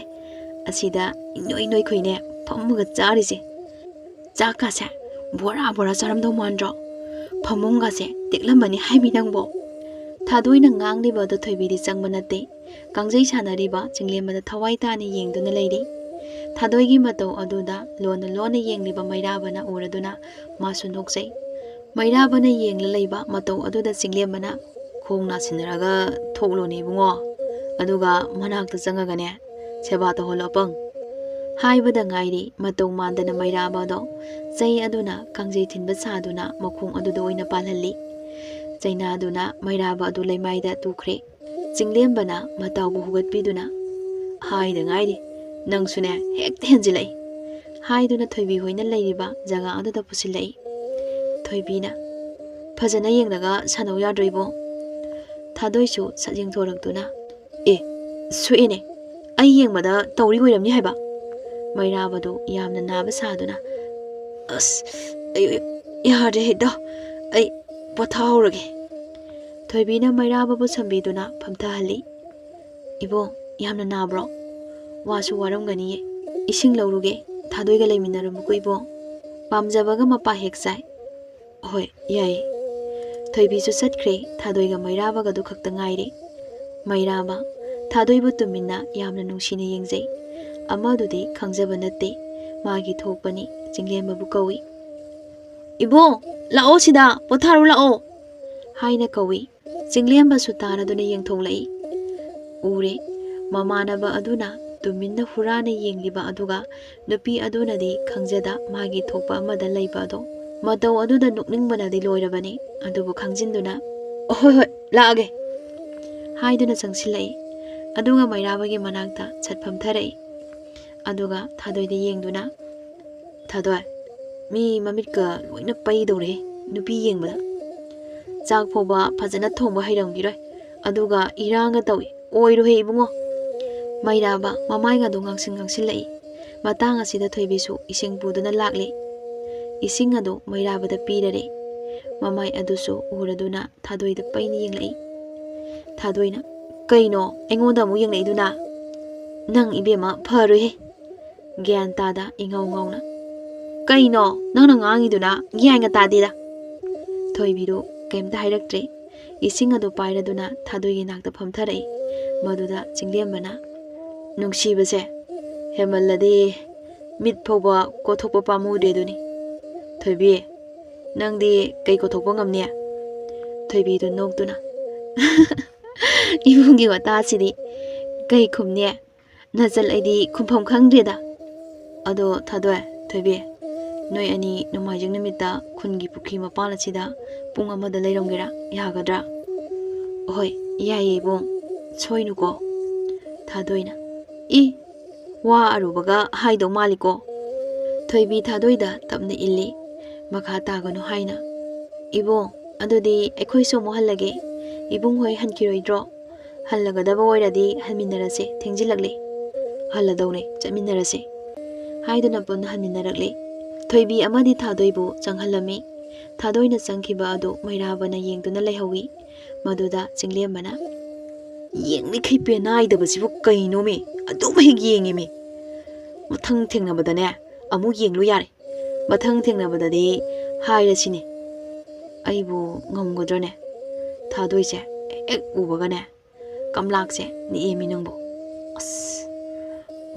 ꯑꯁꯤꯗ ꯏꯅꯣꯏ ꯅꯣꯏꯈꯣꯏꯅꯦ ꯐꯝꯃꯒ ꯆꯥꯔꯤꯁꯦ꯫ ꯆꯥꯛꯀꯥꯁꯦ ꯕꯣꯔꯥ ꯕꯣꯔꯥ ꯆꯥꯔꯝꯗꯧ ꯃꯥꯟꯗ꯭ꯔꯣ? ꯐꯃꯨꯡꯒꯥꯁꯦ ꯇꯦꯛꯂꯝꯃꯅꯤ ꯍꯥꯏꯃꯤ ꯅꯪꯕꯣ?" ꯊꯥꯗꯣꯏꯅ ꯉꯥꯡꯂꯤꯕ ꯑꯗꯨ ꯊꯣꯏꯕꯤꯗꯤ ꯆꯪꯕ ꯅꯠꯇꯦ꯫ ꯀꯥꯡꯖꯩ ꯁꯥꯟꯅꯔꯤꯕ ꯆꯤꯡꯂꯦꯝꯕꯗ ꯊꯋꯥꯏ ꯇꯥꯅ ꯌꯦꯡꯗꯨꯅ ꯂꯩꯔꯤ꯫ ꯊꯥꯗꯣꯏꯒꯤ ꯃꯇꯧ ꯑꯗꯨꯗ ꯂꯣꯟꯅ ꯂꯣꯟꯅ ꯌꯦꯡꯂꯤꯕ ꯃꯩꯔꯥꯕꯅ ꯎꯔꯗꯨꯅ ꯃꯥꯁꯨ ꯅꯣꯛꯆꯩ꯫ ꯃꯩꯔꯥꯕꯅ ꯌꯦꯡꯂ ꯂꯩꯕ ꯃꯇꯧ ꯑꯗꯨꯗ ꯆꯤꯡꯂꯦꯝꯕꯅ "ꯈꯣꯡ ꯅꯥꯁꯤꯟꯅꯔꯒ ꯊꯣꯛꯂꯣꯅꯦ ꯏꯕꯨꯡꯉꯣ, ꯑꯗꯨꯒ ꯃꯅꯥꯛꯇ ꯆꯪꯉꯒꯅꯦ ꯁꯦꯕꯥ ꯇꯧꯍꯜꯂꯣ ꯑꯄꯪ" ꯍꯥꯏꯕꯗ ꯉꯥꯏꯔꯤ꯫ ꯃꯇꯧ ꯃꯥꯟꯗꯅ ꯃꯩꯔꯥꯕꯗꯣ ꯆꯩ ꯑꯗꯨꯅ ꯀꯥꯡꯖꯩ ꯊꯤꯟꯕ ꯁꯥꯗꯨꯅ ꯃꯈꯣꯡ ꯑꯗꯨꯗ ꯑꯣꯏꯅ ꯄꯥꯜꯍꯜꯂꯤ꯫ ꯆꯩꯅꯥꯗꯨꯅ ꯃꯩꯔꯥꯕ ꯑꯗꯨ ꯂꯩꯃꯥꯏꯗ ꯇꯨꯈ꯭ꯔꯦ꯫ ꯆꯤꯡꯂꯦꯝꯕꯅ ꯃꯇꯥꯎꯕꯨ ꯍꯨꯒꯠꯄꯤꯗꯨꯅ, "ꯍꯥꯏꯗ ꯉꯥꯏꯔꯤ, ꯅꯪꯁꯨꯅꯦ ꯍꯦꯛꯇ ꯍꯦꯟꯖꯤꯜꯂꯛꯏ" ꯍꯥꯏꯗꯨꯅ ꯊꯣꯏꯕꯤ ꯍꯣꯏꯅ ꯂꯩꯔꯤꯕ ꯖꯒꯥ ꯑꯗꯨꯗ ꯄꯨꯁꯤꯜꯂꯛꯏ꯫ ꯊꯣꯏꯕꯤꯅ, "ꯐꯖꯅ ꯌꯦꯡꯂꯒ ꯁꯥꯟꯅꯧ ꯌꯥꯗ꯭ꯔꯣ ꯏꯕꯣ?" ꯊꯥꯗꯣꯏꯁꯨ ꯁꯠ ꯌꯦꯡꯊꯣꯔꯛꯇꯨꯅ, "ꯑꯦ, ꯁꯣꯛꯑꯦꯅꯦ, ꯑꯩ ꯌꯦꯡꯕꯗ ꯇꯧꯔꯤ ꯑꯣꯏꯔꯝꯅꯤ ꯍꯥꯏꯕ" ꯃꯩꯔꯥꯕꯗꯨ ꯌꯥꯝꯅ ꯅꯥꯕ ꯁꯥꯗꯨꯅ, "ꯑꯁ, ꯑꯩ, ꯑꯩ ꯌꯥꯗ꯭ꯔꯦ ꯍꯦꯛꯇ, ꯑꯩ ꯄꯣꯊꯥꯍꯧꯔꯒꯦ" ꯊꯣꯏꯕꯤꯅ ꯃꯩꯔꯥꯕꯕꯨ ꯁꯝꯕꯤꯗꯨꯅ ꯐꯝꯊꯍꯜꯂꯤ꯫ "ꯏꯕꯣ, ꯌꯥꯝꯅ ꯅꯥꯕ꯭ꯔꯣ? ꯋꯥꯁꯨ ꯋꯥꯔꯝꯒꯅꯤꯌꯦ꯫ ꯏꯁꯤꯡ ꯂꯧꯔꯨꯒꯦ, ꯊꯥꯗꯣꯏꯒ ꯂꯩꯃꯤꯟꯅꯔꯝꯃꯨꯀꯣ ꯏꯕꯣ꯫ ꯄꯥꯝꯖꯕꯒ ꯃꯄꯥ ꯍꯦꯛ ꯆꯥꯏ"꯫ "ꯍꯣꯏ, ꯌꯥꯏꯌꯦ"꯫ ꯊꯣꯏꯕꯤꯁꯨ ꯆꯠꯈ꯭ꯔꯦ꯫ ꯊꯥꯗꯣꯏꯒ ꯃꯩꯔꯥꯕꯒꯗꯨ ꯈꯛꯇ ꯉꯥꯏꯔꯦ꯫ ꯃꯩꯔꯥꯕ ꯊꯥꯗꯣꯏꯕꯨ ꯇꯨꯃꯤꯟꯅ ꯌꯥꯝꯅ ꯅꯨꯡꯁꯤꯅ ꯌꯦꯡꯖꯩ꯫ ꯑꯃꯗꯨꯗꯤ ꯈꯪꯖꯕ ꯅꯠꯇꯦ, ꯃꯥꯒꯤ ꯊꯣꯛꯄꯅꯤ꯫ ꯆꯤꯡꯂꯦꯝꯕꯕꯨ ꯀꯧꯏ꯫ "ꯏꯕꯣ, ꯂꯥꯛꯑꯣ ꯁꯤꯗ, ꯄꯣꯊꯥꯔꯨ ꯂꯥꯛꯑꯣ" ꯍꯥꯏꯅ ꯀꯧꯏ꯫ ꯆꯤꯡꯂꯦꯝꯕꯁꯨ ꯇꯥꯔꯗꯨꯅ ꯌꯦꯡꯊꯣꯛꯂꯛꯏ꯫ ꯎꯔꯦ, ꯃꯃꯥꯟꯅꯕ ꯑꯗꯨꯅ ꯇꯨꯃꯤꯟꯅ ꯍꯨꯔꯥꯅ ꯌꯦꯡꯂꯤꯕ ꯑꯗꯨꯒ ꯅꯨꯄꯤ ꯑꯗꯨꯅꯗꯤ ꯈꯪꯖꯗ ꯃꯥꯒꯤ ꯊꯣꯛꯄ ꯑꯃꯗ ꯂꯩꯕ ꯑꯗꯣ꯫ ꯃꯇꯧ ꯑꯗꯨꯗ ꯅꯣꯛꯅꯤꯡꯕꯅꯗꯤ ꯂꯣꯏꯔꯕꯅꯤ, ꯑꯗꯨꯕꯨ ꯈꯪꯖꯤꯟꯗꯨꯅ, "ꯑꯣ, ꯍꯣꯏ, ꯍꯣꯏ, ꯂꯥꯛꯑꯒꯦ" ꯍꯥꯏꯗꯨꯅ ꯆꯪꯁꯤꯜꯂꯛꯏ꯫ ꯑꯗꯨꯒ ꯃꯩꯔꯥꯕꯒꯤ ꯃꯅꯥꯛꯇ ꯁꯠ ꯐꯝꯊꯔꯛꯏ꯫ ꯑꯗꯨꯒ ꯊꯥꯗꯣꯏꯗ ꯌꯦꯡꯗꯨꯅ, "ꯊꯥꯗꯣꯏ, ꯃꯤ ꯃꯃꯤꯠꯀ ꯂꯣꯏꯅ ꯄꯩꯗꯧꯔꯦ ꯅꯨꯄꯤ ꯌꯦꯡꯕꯗ꯫ ꯆꯥꯛ ꯐꯥꯎꯕ ꯐꯖꯅ ꯊꯣꯡꯕ ꯍꯩꯔꯝꯈꯤꯔꯣꯏ, ꯑꯗꯨꯒ ꯏꯔꯥꯡꯒ ꯇꯧꯏ꯫ ꯑꯣꯏꯔꯣꯏꯍꯦ ꯏꯕꯨꯡꯉꯣ"꯫ ꯃꯩꯔꯥꯕ ꯃꯃꯥꯏꯒꯗꯨ ꯉꯥꯡꯁꯤꯟ ꯉꯥꯡꯁꯤꯜꯂꯛꯏ꯫ ꯃꯇꯥꯡ ꯑꯁꯤꯗ ꯊꯣꯏꯕꯤꯁꯨ ꯏꯁꯤꯡ ꯄꯨꯗꯨꯅ ꯂꯥꯛꯂꯦ꯫ ꯏꯁꯤꯡ ꯑꯗꯨ ꯃꯩꯔꯥꯕꯗ ꯄꯤꯔꯔꯦ꯫ ꯃꯃꯥꯏ ꯑꯗꯨꯁꯨ ꯎꯔꯗꯨꯅ ꯊꯥꯗꯣꯏꯗ ꯄꯩꯅ ꯌꯦꯡꯂꯛꯏ꯫ ꯊꯥꯗꯣꯏꯅ, "ꯀꯩꯅꯣ ꯑꯩꯉꯣꯟꯗ ꯑꯃꯨꯛ ꯌꯦꯡꯂꯛꯏꯗꯨꯅ? ꯅꯪ ꯏꯕꯦꯝꯃ ꯐꯔꯣꯏꯍꯦ"꯫ ꯒ꯭ꯌꯥꯟ ꯇꯥꯗ ꯏꯉꯥꯎ ꯉꯥꯎꯅ, "ꯀꯩꯅꯣ ꯅꯪꯅ ꯉꯥꯡꯉꯤꯗꯨꯅ? ꯒ꯭ꯌꯥꯟꯒ ꯇꯥꯗꯦꯗ"꯫ ꯊꯣꯏꯕꯤꯗꯨ ꯀꯩꯝꯇ ꯍꯥꯏꯔꯛꯇ꯭ꯔꯦ꯫ ꯏꯁꯤꯡ ꯑꯗꯨ ꯄꯥꯏꯔꯗꯨꯅ ꯊꯥꯗꯣꯏꯒꯤ ꯅꯥꯛꯇ ꯐꯝꯊꯔꯛꯏ꯫ ꯃꯗꯨꯗ ꯆꯤꯡꯂꯦꯝꯕꯅ, "ꯅꯨꯡꯁꯤꯕꯁꯦ ꯍꯦꯟꯃꯜꯂꯗꯤ ꯃꯤꯠ ꯐꯥꯎꯕ ꯀꯣꯊꯣꯛꯄ ꯄꯥꯝꯃꯨꯗꯦꯗꯨꯅꯤ꯫ ꯊꯣꯏꯕꯤ, ꯅꯪꯗꯤ ꯀꯩ ꯀꯣꯊꯣꯛꯄ ꯉꯝꯅꯤ?" ꯊꯣꯏꯕꯤꯗꯨ ꯅꯣꯛꯇꯨꯅ, "ꯏꯕꯨꯡꯒꯤ ꯋꯥꯇꯥꯁꯤꯗꯤ ꯀꯩ ꯈꯨꯝꯅꯤ? ꯅꯆꯜ ꯑꯩꯗꯤ ꯈꯨꯝꯐꯝ ꯈꯪꯗ꯭ꯔꯦꯗ꯫ ꯑꯗꯣ ꯊꯥꯗꯣꯏ, ꯊꯣꯏꯕꯤ, ꯅꯣꯏ ꯑꯅꯤ ꯅꯣꯡꯃꯥꯏꯖꯤꯡ ꯅꯨꯃꯤꯠꯇ ꯈꯨꯟꯒꯤ ꯄꯨꯈ꯭ꯔꯤ ꯃꯄꯥꯟ ꯑꯁꯤꯗ ꯄꯨꯡ ꯑꯃꯗ ꯂꯩꯔꯝꯒꯦꯔꯥ? ꯌꯥꯒꯗ꯭ꯔꯥ?" "ꯑꯍꯣꯏ, ꯌꯥꯏꯌꯦ ꯏꯕꯨꯡ, ꯁꯣꯏꯅꯨꯀꯣ"꯫ ꯊꯥꯗꯣꯏꯅ, "ꯏ, ꯋꯥ ꯑꯔꯨꯕꯒ ꯍꯥꯏꯗꯧ ꯃꯥꯜꯂꯤꯀꯣ"꯫ ꯊꯣꯏꯕꯤ ꯊꯥꯗꯣꯏꯗ ꯇꯞꯅ ꯏꯜꯂꯤ, ꯃꯈꯥ ꯇꯥꯒꯅꯨ ꯍꯥꯏꯅ꯫ "ꯏꯕꯨꯡ, ꯑꯗꯨꯗꯤ ꯑꯩꯈꯣꯏꯁꯨ ꯑꯃꯨꯛ ꯍꯜꯂꯒꯦ꯫ ꯏꯕꯨꯡ ꯍꯣꯏ ꯍꯟꯈꯤꯔꯣꯏꯗ꯭ꯔꯣ? ꯍꯜꯂꯒꯗꯕ ꯑꯣꯏꯔꯗꯤ ꯍꯟꯃꯤꯟꯅꯔꯁꯦ, ꯊꯦꯡꯖꯤꯜꯂꯛꯂꯦ"꯫ "ꯍꯜꯂꯗꯧꯅꯦ, ꯆꯠꯃꯤꯟꯅꯔꯁꯦ" ꯍꯥꯏꯗꯨꯅ ꯄꯨꯟꯅ ꯍꯟꯃꯤꯟꯅꯔꯛꯂꯦ꯫ ꯊꯣꯏꯕꯤ ꯑꯃꯗꯤ ꯊꯥꯗꯣꯏꯕꯨ ꯆꯪꯍꯜꯂꯝꯃꯤ꯫ ꯊꯥꯗꯣꯏꯅ ꯆꯪꯈꯤꯕ ꯑꯗꯨ ꯃꯩꯔꯥꯕꯅ ꯌꯦꯡꯗꯨꯅ ꯂꯩꯍꯧꯏ꯫ ꯃꯗꯨꯗ ꯆꯤꯡꯂꯦꯝꯕꯅ, "ꯌꯦꯡꯂꯤꯈꯩ ꯄꯦꯟꯅꯥꯏꯗꯕꯁꯤꯕꯨ ꯀꯩꯅꯣꯃꯤ? ꯑꯗꯨꯝ ꯍꯦꯛ ꯌꯦꯡꯉꯤꯃꯤ꯫ ꯃꯊꯪ ꯊꯦꯡꯅꯕꯗꯅꯦ ꯑꯃꯨꯛ ꯌꯦꯡꯂꯨ ꯌꯥꯔꯦ꯫ ꯃꯊꯪ ꯊꯦꯡꯅꯕꯗꯗꯤ ꯍꯥꯏꯔꯁꯤꯅꯦ"꯫ ꯑꯩꯕꯨ ꯉꯝꯒꯗ꯭ꯔꯅꯦ? ꯊꯥꯗꯣꯏꯁꯦ ꯍꯦꯛ ꯎꯕꯒꯅꯦ ꯀꯝꯂꯥꯛꯁꯦ ꯅꯤꯛꯑꯦꯃꯤ ꯅꯪꯕꯨ꯫ ꯑꯁ,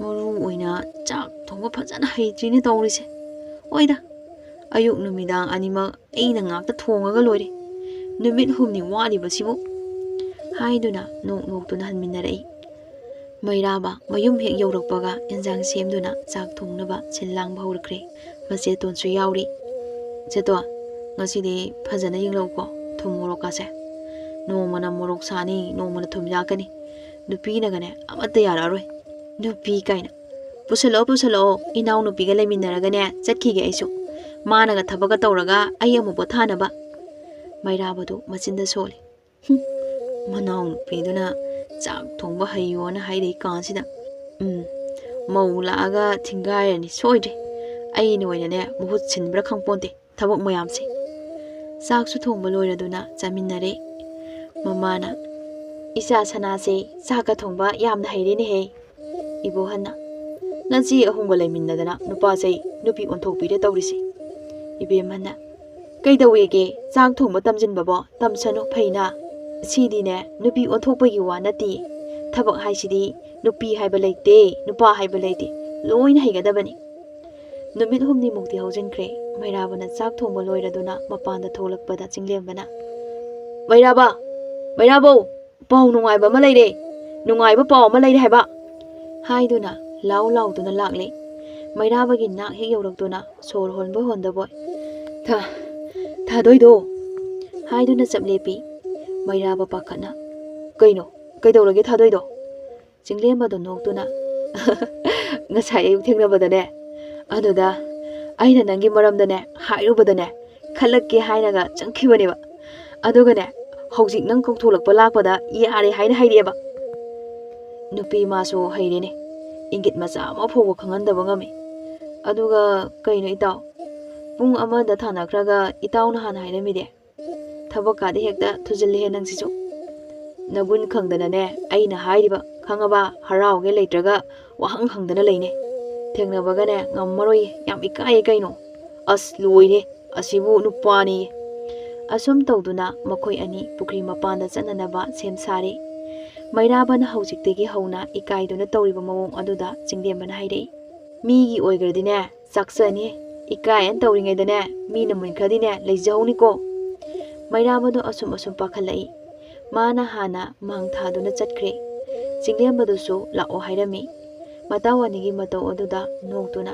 ꯃꯔꯨ ꯑꯣꯏꯅ ꯆꯥꯛ ꯊꯣꯡꯕ ꯐꯖꯅ ꯍꯩꯇ꯭ꯔꯤꯅꯦ ꯇꯧꯔꯤꯁꯦ꯫ ꯍꯣꯏꯗ, ꯑꯌꯨꯛ ꯅꯨꯃꯤꯗꯥꯡ ꯑꯅꯤꯃꯛ ꯑꯩꯅ ꯉꯥꯛꯇ ꯊꯣꯡꯉꯒ ꯂꯣꯏꯔꯦ꯫ ꯅꯨꯃꯤꯠ ꯍꯨꯝꯅꯤ ꯋꯥꯠꯂꯤꯕꯁꯤꯕꯨ꯫ ꯍꯥꯏꯗꯨꯅ ꯅꯣꯛ ꯅꯣꯛꯇꯨꯅ ꯍꯟꯃꯤꯟꯅꯔꯛꯏ꯫ ꯃꯩꯔꯥꯕ ꯃꯌꯨꯝ ꯍꯦꯛ ꯌꯧꯔꯛꯄꯒ ꯏꯟꯖꯥꯡ ꯁꯦꯝꯗꯨꯅ ꯆꯥꯛ ꯊꯣꯡꯅꯕ ꯁꯤꯜ ꯂꯥꯡꯕ ꯍꯧꯔꯛꯈ꯭ꯔꯦ꯫ ꯃꯆꯦꯇꯣꯟꯁꯨ ꯌꯥꯎꯔꯤ꯫ "ꯆꯦꯇꯣꯟ, ꯉꯁꯤꯗꯤ ꯐꯖꯅ ꯌꯦꯡꯂꯛꯎꯀꯣ, ꯊꯨꯝ ꯃꯣꯔꯣꯛꯀꯥꯁꯦ꯫ ꯅꯣꯡꯃꯅ ꯃꯣꯔꯣꯛ ꯁꯥꯅꯤ, ꯅꯣꯡꯃꯅ ꯊꯨꯝ ꯌꯥꯛꯀꯅꯤ꯫ ꯅꯨꯄꯤꯅꯒꯅꯦ ꯑꯃꯠꯇ ꯌꯥꯔꯛꯑꯔꯣꯏ꯫ ꯅꯨꯄꯤ ꯀꯥꯏꯅ꯫ ꯄꯨꯁꯜꯂꯛꯑꯣ, ꯄꯨꯁꯜꯂꯛꯑꯣ, ꯏꯅꯥꯎꯅꯨꯄꯤꯒ ꯂꯩꯃꯤꯟꯅꯔꯒꯅꯦ ꯆꯠꯈꯤꯒꯦ ꯑꯩꯁꯨ꯫ ꯃꯥꯅꯒ ꯊꯕꯛꯀ ꯇꯧꯔꯒ ꯑꯩ ꯑꯃꯨꯛ ꯄꯣꯊꯥꯅꯕ"꯫ ꯃꯩꯔꯥꯕꯗꯨ ꯃꯆꯤꯟꯗ ꯁꯣꯜꯂꯤ꯫ "ꯍꯨꯝ, ꯃꯅꯥꯎꯅꯨꯄꯤꯗꯨꯅ ꯆꯥꯛ ꯊꯣꯡꯕ ꯍꯩꯌꯣꯅ ꯍꯥꯏꯔꯛꯏ ꯀꯥꯟꯁꯤꯗ꯫ ꯎꯝ, ꯃꯧ ꯂꯥꯛꯑꯒ ꯊꯤꯡꯒꯥꯏꯔꯅꯤ ꯁꯣꯏꯗ꯭ꯔꯦ꯫ ꯑꯩꯅ ꯑꯣꯏꯅꯅꯦ ꯃꯍꯨꯠ ꯁꯤꯟꯕ꯭ꯔꯥ ꯈꯪꯄꯣꯟꯇꯦ ꯊꯕꯛ ꯃꯌꯥꯝꯁꯦ"꯫ ꯆꯥꯛꯁꯨ ꯊꯣꯡꯕ ꯂꯣꯏꯔꯗꯨꯅ ꯆꯥꯃꯤꯟꯅꯔꯦ꯫ ꯃꯃꯥꯅ, "ꯏꯆꯥ ꯁꯅꯥꯁꯦ ꯆꯥꯛꯀ ꯊꯣꯡꯕ ꯌꯥꯝꯅ ꯍꯩꯔꯦꯅꯦꯍꯦ"꯫ ꯏꯕꯣꯍꯟꯅ, "ꯅꯆꯦ ꯑꯍꯨꯝꯒ ꯂꯩꯃꯤꯟꯅꯗꯅ ꯅꯨꯄꯥꯁꯦ ꯅꯨꯄꯤ ꯑꯣꯟꯊꯣꯛꯄꯤꯔꯦ ꯇꯧꯔꯤꯁꯦ"꯫ ꯏꯕꯦꯝꯍꯟꯅ, "ꯀꯩꯗꯧꯋꯦꯒꯦ? ꯆꯥꯛ ꯊꯣꯡꯕ ꯇꯝꯁꯤꯟꯕꯕꯣ? ꯇꯝꯁꯅꯨ, ꯐꯩꯅ꯫ ꯁꯤꯗꯤꯅꯦ ꯅꯨꯄꯤ ꯑꯣꯟꯊꯣꯛꯄꯒꯤ ꯋꯥ ꯅꯠꯇꯦ꯫ ꯊꯕꯛ ꯍꯥꯏꯁꯤꯗꯤ ꯅꯨꯄꯤ ꯍꯥꯏꯕ ꯂꯩꯇꯦ, ꯅꯨꯄꯥ ꯍꯥꯏꯕ ꯂꯩꯇꯦ, ꯂꯣꯏꯅ ꯍꯩꯒꯗꯕꯅꯤ"꯫ ꯅꯨꯃꯤꯠ ꯍꯨꯝꯅꯤꯃꯨꯛꯇꯤ ꯍꯧꯖꯤꯟꯈ꯭ꯔꯦ꯫ ꯃꯩꯔꯥꯕꯅ ꯆꯥꯛ ꯊꯣꯡꯕ ꯂꯣꯏꯔꯗꯨꯅ ꯃꯄꯥꯟꯗ ꯊꯣꯛꯂꯛꯄꯗ ꯆꯤꯡꯂꯦꯝꯕꯅ, "ꯃꯩꯔꯥꯕ! ꯃꯩꯔꯥꯕꯧ! ꯄꯥꯎ ꯅꯨꯡꯉꯥꯏꯕ ꯑꯃ ꯂꯩꯔꯦ! ꯅꯨꯡꯉꯥꯏꯕ ꯄꯥꯎ ꯑꯃ ꯂꯩꯔꯦ ꯍꯥꯏꯕ!" ꯍꯥꯏꯗꯨꯅ ꯂꯥꯎ ꯂꯥꯎꯗꯨꯅ ꯂꯥꯛꯂꯦ꯫ ꯃꯩꯔꯥꯕꯒꯤ ꯅꯥꯛ ꯍꯦꯛ ꯌꯧꯔꯛꯇꯨꯅ ꯁꯣꯔ ꯍꯣꯟꯕꯣꯏ ꯍꯣꯟꯗꯕꯣꯏ, "ꯊꯥ-, ꯊꯥꯗꯣꯏꯗꯣ!" ꯍꯥꯏꯗꯨꯅ ꯆꯞ ꯂꯦꯞꯄꯤ꯫ ꯃꯩꯔꯥꯕ ꯄꯥꯈꯠꯅ, "ꯀꯩꯅꯣ? ꯀꯩꯗꯧꯔꯒꯦ ꯊꯥꯗꯣꯏꯗꯣ?" ꯆꯤꯡꯂꯦꯝꯕꯗꯣ ꯅꯣꯛꯇꯨꯅ, "ꯉꯁꯥꯏ ꯑꯌꯨꯛ ꯊꯦꯡꯅꯕꯗꯅꯦ, ꯑꯗꯨꯗ ꯑꯩꯅ ꯅꯪꯒꯤ ꯃꯔꯝꯗꯅꯦ ꯍꯥꯏꯔꯨꯕꯗꯅꯦ, ꯈꯜꯂꯛꯀꯦ ꯍꯥꯏꯅꯒ ꯆꯪꯈꯤꯕꯅꯦꯕ꯫ ꯑꯗꯨꯒꯅꯦ, ꯍꯧꯖꯤꯛ ꯅꯪ ꯀꯧꯊꯣꯛꯂꯛꯄ ꯂꯥꯛꯄꯗ ꯌꯥꯔꯦ ꯍꯥꯏꯅ ꯍꯥꯏꯔꯛꯑꯦꯕ"꯫ ꯅꯨꯄꯤ ꯃꯥꯁꯨ ꯍꯩꯔꯦꯅꯦ, ꯏꯪꯒꯤꯠ ꯃꯆꯥ ꯑꯃ ꯐꯥꯎꯕ ꯈꯪꯍꯟꯗꯕ ꯉꯝꯃꯤ꯫ ꯑꯗꯨꯒ ꯀꯩꯅꯣ ꯏꯇꯥꯎ, ꯄꯨꯡ ꯑꯃꯗ ꯊꯥꯅꯈ꯭ꯔꯒ ꯏꯇꯥꯎꯅ ꯍꯥꯟꯅ ꯍꯥꯏꯔꯝꯃꯤꯗꯤ? ꯊꯕꯛꯀꯥꯗꯤ ꯍꯦꯛꯇ ꯊꯨꯖꯤꯜꯂꯤꯍꯦ ꯅꯪꯁꯤꯁꯨ꯫ ꯅꯒꯨꯟ ꯈꯪꯗꯅꯅꯦ, ꯑꯩꯅ ꯍꯥꯏꯔꯤꯕ ꯈꯪꯉꯕ? ꯍꯔꯥꯎꯒꯦ ꯂꯩꯇ꯭ꯔꯒ ꯋꯥꯍꯪ ꯍꯪꯗꯅ ꯂꯩꯅꯦ꯫ ꯊꯦꯡꯅꯕꯒꯅꯦ ꯉꯝꯃꯔꯣꯏꯌꯦ, ꯌꯥꯝ ꯏꯀꯥꯏꯌꯦ ꯀꯩꯅꯣ꯫ ꯑꯁ ꯂꯣꯏꯔꯦ, ꯑꯁꯤꯕꯨ ꯅꯨꯄꯥꯅꯤꯌꯦ꯫ ꯑꯁꯨꯝ ꯇꯧꯗꯨꯅ ꯃꯈꯣꯏ ꯑꯅꯤ ꯄꯨꯈ꯭ꯔꯤ ꯃꯄꯥꯟꯗ ꯆꯠꯅꯅꯕ ꯁꯦꯝ ꯁꯥꯔꯦ꯫ ꯃꯩꯔꯥꯕꯅ ꯍꯧꯖꯤꯛꯇꯒꯤ ꯍꯧꯅ ꯏꯀꯥꯏꯗꯨꯅ ꯇꯧꯔꯤꯕ ꯃꯑꯣꯡ ꯑꯗꯨꯗ ꯆꯤꯡꯂꯦꯝꯕꯅ ꯍꯥꯏꯔꯛꯏ, "ꯃꯤꯒꯤ ꯑꯣꯏꯈ꯭ꯔꯗꯤꯅꯦ ꯆꯥꯛꯆꯅꯤ, ꯏꯀꯥꯏꯅ ꯇꯧꯔꯤꯉꯩꯗꯅꯦ ꯃꯤꯅ ꯃꯨꯟꯈ꯭ꯔꯗꯤꯅꯦ ꯂꯩꯖꯍꯧꯅꯤꯀꯣ꯫" ꯃꯩꯔꯥꯕꯗꯣ ꯑꯁꯨꯝ ꯑꯁꯨꯝ ꯄꯥꯈꯠꯂꯛꯏ꯫ ꯃꯥꯅ ꯍꯥꯟꯅ ꯃꯥꯡ ꯊꯥꯗꯨꯅ ꯆꯠꯈ꯭ꯔꯦ꯫ ꯆꯤꯡꯂꯦꯝꯕꯗꯨꯁꯨ ꯂꯥꯛꯑꯣ ꯍꯥꯏꯔꯝꯃꯤ꯫ ꯃꯇꯥꯎ ꯑꯅꯤꯒꯤ ꯃꯇꯧ ꯑꯗꯨꯗ ꯅꯣꯛꯇꯨꯅ,